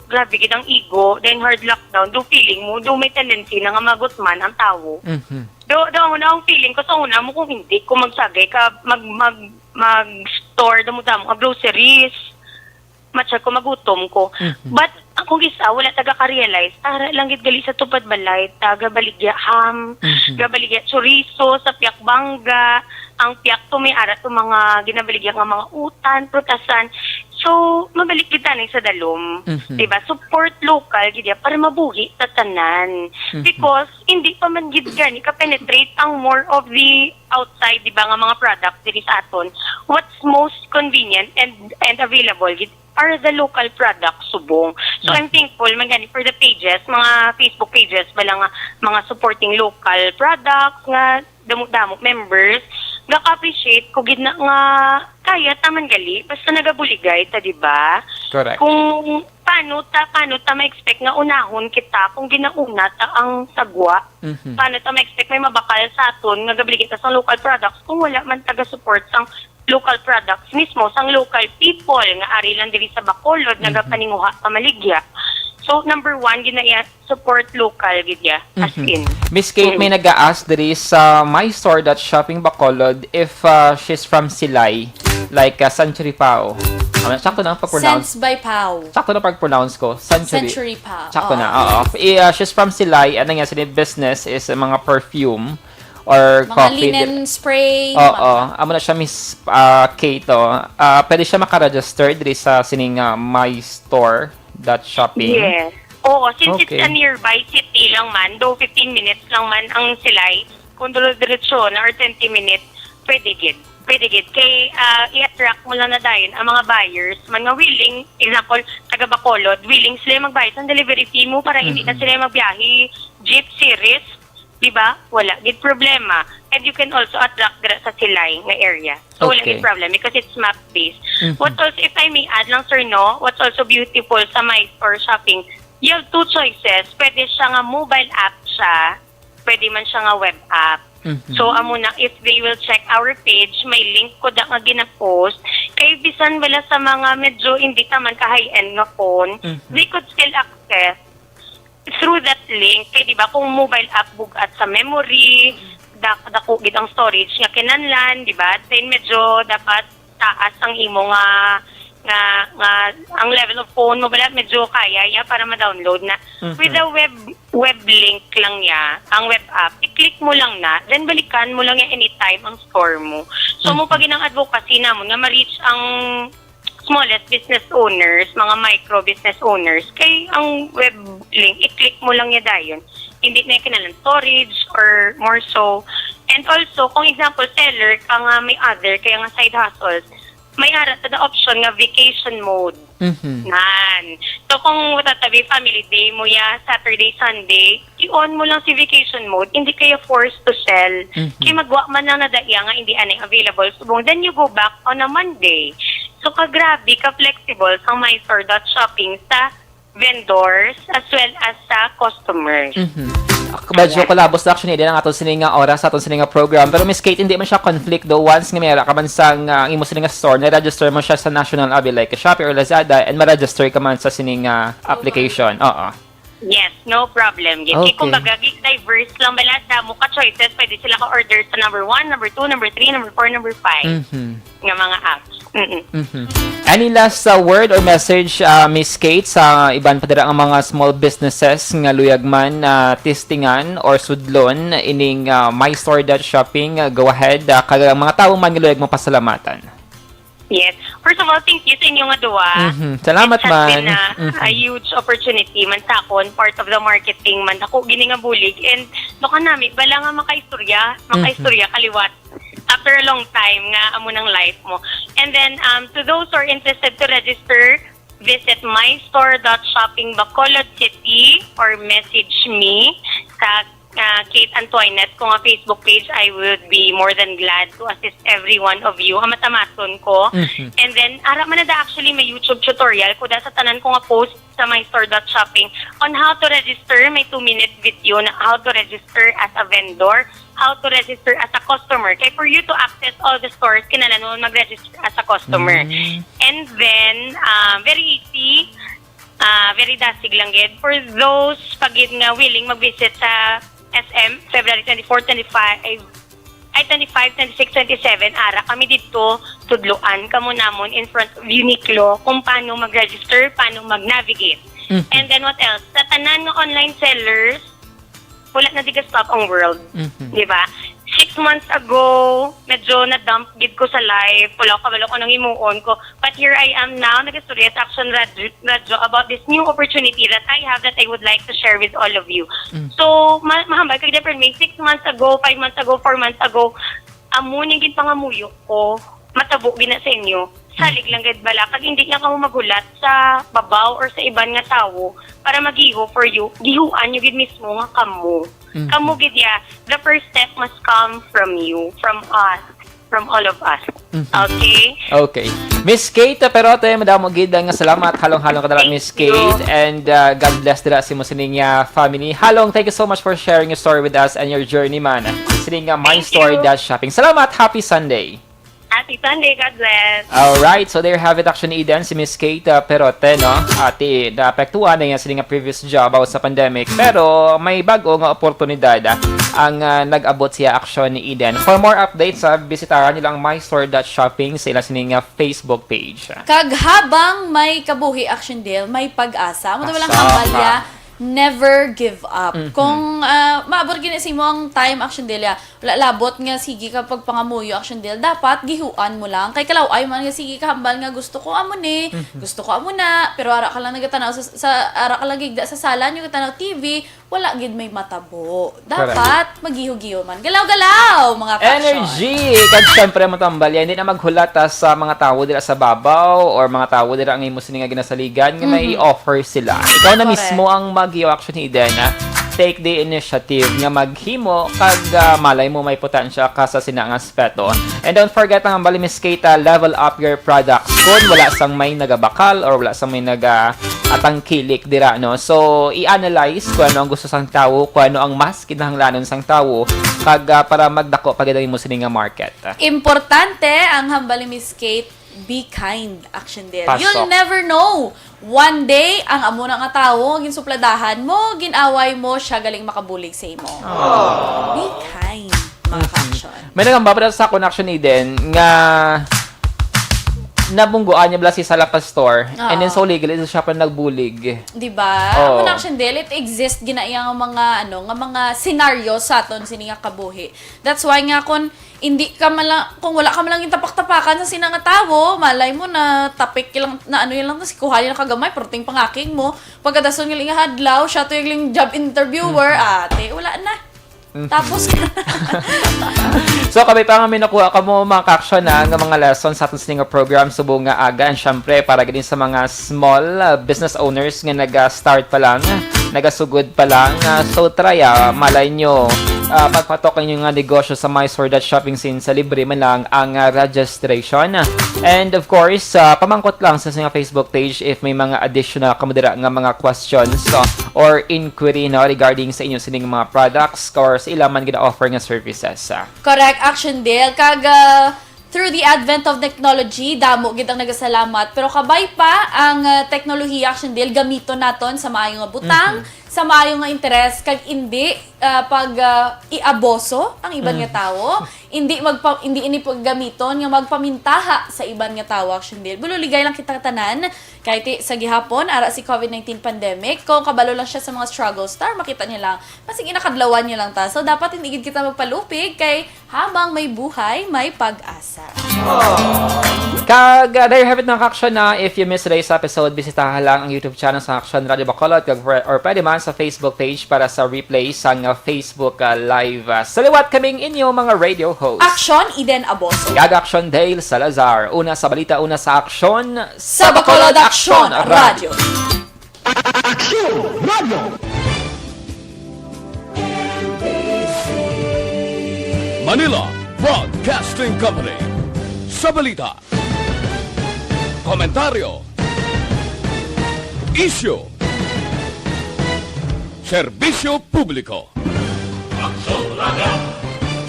grabe gid ang igo, then hard lockdown, do feeling mo, do may tendency na nga magutman ang tawo. Mhm. Do, do, ang una ang feeling ko sa una mo kung hindi ko magsagay ka, mag, mag, mag-store, damo-damo, ang groceries. Matsa ko, magutom ko. Mhm. But akong isa, wala taga ka-realize, tara lang gid gali sa tupad balay, taga baligya ham, Mhm. gabaligya chorizo, sa piyak bangga, ang piyak to may ara to mga ginabaligya nga mga utan, prutasan. So, mabalik gid tani sa dalom. Mhm. Diba? Support local gid ya para mabuhi ta tanan. Mhm. Because hindi pa man gid gani ka-penetrate ang more of the outside, diba, nga mga products diri sa aton. What's most convenient and and available gid are the local products subong. So, I'm Mhm. thankful man gani for the pages, mga Facebook pages, bala nga mga supporting local products nga damo-damo members, gaka-appreciate ko gid na nga kaya ta man gali, basta nagabuligay ta, di ba? Correct. Kung paano ta, paano ta ma-expect nga unahon kita kung ginauna ta ang sagwa? Mhm. Paano ta ma-expect may mabakal sa aton nga gabuligay ta sa local products kung wala man taga-support sang local products mismo, sang local people nga ari lang diri sa Bacolod, Mhm. nagapaninguha, pamaligya? So, number one, gid na iya, support local gid ya, as Mhm. in. Miss Kate, may Mm. nag-a-ask diri sa my store dot shopping Bacolod if, uh, she's from Silay, like, uh, Century Pao. Ano, sakto na ang pag-pronounce? Sense by Pao. Sakto na pag-pronounce ko? Century. Century Pao. Sakto na, Oo. oo. I, uh, she's from Silay, ano nga, sini business is, uh, mga perfume or Mga coffee. linen spray, Oo, mga amo na siya, Miss, uh, Kate, oh. Uh, pwede siya makaregister diri sa sining, uh, my store dot shopping. Yes. Oo, since it's Okay. a nearby city lang man, though fifteen minutes lang man ang Silay, kung dire-diretso na or twenty minutes, pwede gid. Pwede gid. Kay, ah, i-attract mo lang na dayon ang mga buyers man nga willing, example, taga Bacolod, willing sila magbayad sa delivery fee mo para hindi na Mhm. sila magbiyahe, jeep, series, di ba? Wala gid problema. And you can also attract dira sa Silay nga area. So, wala Okay. gid problem because it's map-based. Mhm. What also, if I may add lang, sir, no, what's also beautiful sa my store shopping, you have two choices. Pwede siya nga mobile app siya, pwede man siya nga web app. Mhm. So, amo na, if they will check our page, may link ko da nga gina-post. Kay bisan wala sa mga medyo hindi ta man ka high-end nga phone, Mhm. they could still access through that link. Kay di ba, kung mobile app bug-at sa memory, dak-, dako gid ang storage nga kinahanglan, di ba? Then medyo dapat taas ang imo nga, nga, nga ang level of phone mo, bala, medyo kaya ya para ma-download na. Mhm. With the web, web link lang ya, ang web app, i-click mo lang na, then balikan mo lang ya anytime ang store mo. So, mo Mhm. pag inang advocacy namon nga ma-reach ang smallest business owners, mga micro business owners, kay ang web link, i-click mo lang ya dayon. Hindi na kinahanglan storage or more so. And also, kung example, seller ka nga may other, kaya nga side hustles, may ara ta the option nga vacation mode. Mhm. Nan. So, kung matatabi family day mo ya, Saturday, Sunday, i-on mo lang si vacation mode, hindi kaya forced to sell. Mhm. Kay magwa man lang na daya nga hindi anay available subong, then you go back on a Monday. So, kagrabe, ka-flexible sang my store dot shopping sa vendors as well as sa customers. Mhm. Ak-, medyo Ayan. Kalabos na actually din ang aton sini nga oras sa aton sini nga program. Pero Miss Kate, hindi man siya conflict do once nga may ara ka man sa nga ang imo sini nga store, na-register mo siya sa national abi like Shopee or Lazada and ma-register ka man sa sini nga application. Oo. Yes, no problem. Gid. Kay Okay. Kumbaga, gi-, diverse lang bala, damo ka choices, pwede sila ka-order sa number one, number two, number three, number four, number five Mhm. nga mga apps. Mm-mm. Mhm. Any last, uh, word or message, uh, Miss Kate, sa iban pa dira nga mga small businesses nga luyag man, uh, testingan or sudlon ining, uh, my store dot shopping? Uh, go ahead. Uh, kag ang mga tawo man nga luyag mo pasalamatan. Yes. First of all, thank you sa inyo nga duwa. Mhm. Salamat It has man. been a, Mhm. a huge opportunity man sa akon, part of the marketing man. Dako gini nga bulig. And no kanami, bala nga makaistorya, Mhm. makaistorya kaliwat after a long time nga amo nang life mo. And then, um, to those who are interested to register, visit my store dot shopping Bacolod City or message me sa ah, Kate Antoinette ko nga Facebook page, I would be more than glad to assist every one of you. Ang matamason ko. Mhm. And then, ara man na da, actually, may YouTube tutorial ko da sa tanan ko nga post sa my store dot shopping on how to register. May two-minute video na how to register as a vendor, how to register as a customer. Kay for you to access all the stores, kinahanglan mo mag-register as a customer. Mm. And then, ah, very easy, ah, very dasig lang gid. For those pa gid nga willing mag-visit sa S M, February twenty-four, twenty-five, ay, twenty-five, twenty-six, twenty-seven, ara kami didto, tudloan kamo namon in front of Uniqlo kung paano mag-register, paano mag-navigate. Mhm. And then what else? Sa tanan nga online sellers, wala na di ga-stop ang world. Mhm. Di ba? Six months ago, medyo na-dump gid ko sa life. Wala ko kabalo kung anong himuon ko. But here I am now, nagastorya sa Action Radyo, Radyo about this new opportunity that I have that I would like to share with all of you. Mm. So, ma- mahambal kag different way. Six months ago, five months ago, four months ago, amo ning ginpangamuyo ko. Matabo gid na sa inyo. Salig lang gid bala. Kag hindi niya kamo maghulat sa babaw or sa iban nga tawo para magiho for you. Gihuan niyo gid mismo nga kamo. Mm. Kamo gid ya. The first step must come from you, from us, from all of us. Mhm. Okay? Okay. Miss Kate, pero ate, madamo gid nga salamat. Halong-halong ka dala, Thank Miss you. Kate. And, uh, God bless dira si mo sining, uh, family. Halong, thank you so much for sharing your story with us and your journey man. Sining, uh, My Thank Store you. Dash Shopping. Salamat. Happy Sunday. Happy Sunday. God bless. Alright, so there you have it, Action Eden, si Miss Kate, uh, Perote, no? Ati, naapektuhan na niya sining previous job about sa pandemic, pero may bago nga oportunidad, ah, ang, ah, nag-abot siya, Action Eden. For more updates, ah, bisitahan nila ang my store dot shopping sa ila sining, ah, Facebook page. Kag habang may kabuhi, Action Dale, may pag-asa. Amo to lang Asa hambal pa. Ya, never give up. Mhm. Kung, ah, maabot gini sa imo ang time, Action Dale, ya, wala labot nga sige ka pagpangamuyo, Action Dale. Dapat gihuan mo lang. Kay kalaw-ay man nga sige ka hambal nga gusto ko amo ni, Mhm. gusto ko amo na, pero ara ka lang nagatanaw sa, sa ara ka lang gigda sa sala, nyo gatanaw T V, wala gid may matabo. Correct. Dapat magiho-giho man. Galaw-galaw, mga ka-action. Energy! Kag syempre, matambal yan. Hindi na maghulat, ah, sa mga tawo dira sa babaw or mga tawo dira ang imo sini nga ginasaligan nga may Mhm. offer sila. Ikaw na Correct. Mismo ang mag-, Action Eden, ah. Take the initiative nga maghimo kag, ah, malay mo may potensya ka sa sina nga aspeto. And don't forget ang bali, Miss Kate, ah, level up your products. Kung wala sang may nagabakal or wala sang may naga-, atangkilik dira, no? So, i-analyze kung ano ang gusto sang tawo, kung ano ang mas kinahanglanon sang tawo, kag, ah, para magdako pa gid ang imo sini nga market. Importante ang hambal ni Miss Kate, be kind, Action Dale. Pasok. You'll never know. One day, ang amo na nga tawo nga ginsupladahan mo, gin-away mo, siya galing makabulig sa imo. Aww. Be kind, mga Mhm. ka-action. May nagambabada sa akon, Action Eden, nga nabungguan niya bala si Sala Pastor, and then Oo. So legal, ito siya pa nagbulig. Di ba? Oo. Amo na, Action Dale, it exists gina iya nga mga, ano, nga mga scenario sa aton sini nga kabuhi. That's why nga kung hindi ka man lang, kung wala ka man lang yung tapak-tapakan sa sina nga tawo, malay mo na tapik lang, na ano yun lang, si kuhali lang kagamay, perting pangakig mo. Pagkadason nga lang nga adlaw, siya to yung job interviewer, Mhm. ate, wala na. Mhm. Tapos ka na. So, kami pa nga may nakuha ka mo, mga ka-action, na nga mga lesson sa aton sini nga program, subong nga aga, and syempre, para gid sa mga small, uh, business owners nga naga-start pa lang, nagasugod pa lang. Ah, so try, ah, malay nyo, ah, pagpatok ang inyong, ah, negosyo sa My Sword at Shopping Scene sa libre man lang ang, ah, registration. And of course, ah, pamangkot lang sa, sa Facebook page if may mga additional kamo dira nga mga questions, ah, or inquiry, no, regarding sa inyo sining mga products or sa ila man gina-offer nga services, ah. Correct, Action Dale. Kag, ah, through the advent of technology, damo gid ang nagasalamat. Pero kabay pa ang, ah, teknolohiya, Action Dale, gamiton naton sa maayo nga butang, Mhm. sa maayo nga interes, kag indi, ah, pag, ah, iaboso ang iban nga Mhm. tawo. Indi magpa-, indi ini paggamiton nga magpamintaha sa iban nga tawo, Action Dale. Bulo, ligay lang kita tanan. Kay ti, sa gihapon, ara si covid nineteen pandemic, kung kabalo lang siya sa mga struggles, tar, makita niya lang. Basig inakadlawan niya lang ta. So, dapat hindi gid kita magpalupig kay habang may buhay, may pag-asa. Kag, uh, there you have it, mga ka-action, na if you miss today's episode, bisitaha lang ang YouTube channel sa Action Radio Bacolod kag, or pwede man sa Facebook page para sa replay sang, uh, Facebook, uh, Live. Uh, sa liwat kaming inyo mga radio host. Action, Eden Aboso. Kag Action, Dale Salazar. Una sa balita, una sa aksyon. Sa Bacolod Aksyon Radio. Action Radio. Manila Broadcasting Company. Sa balita, komentaryo, isyu, serbisyo publiko.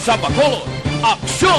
Sa Bacolod, aksyon!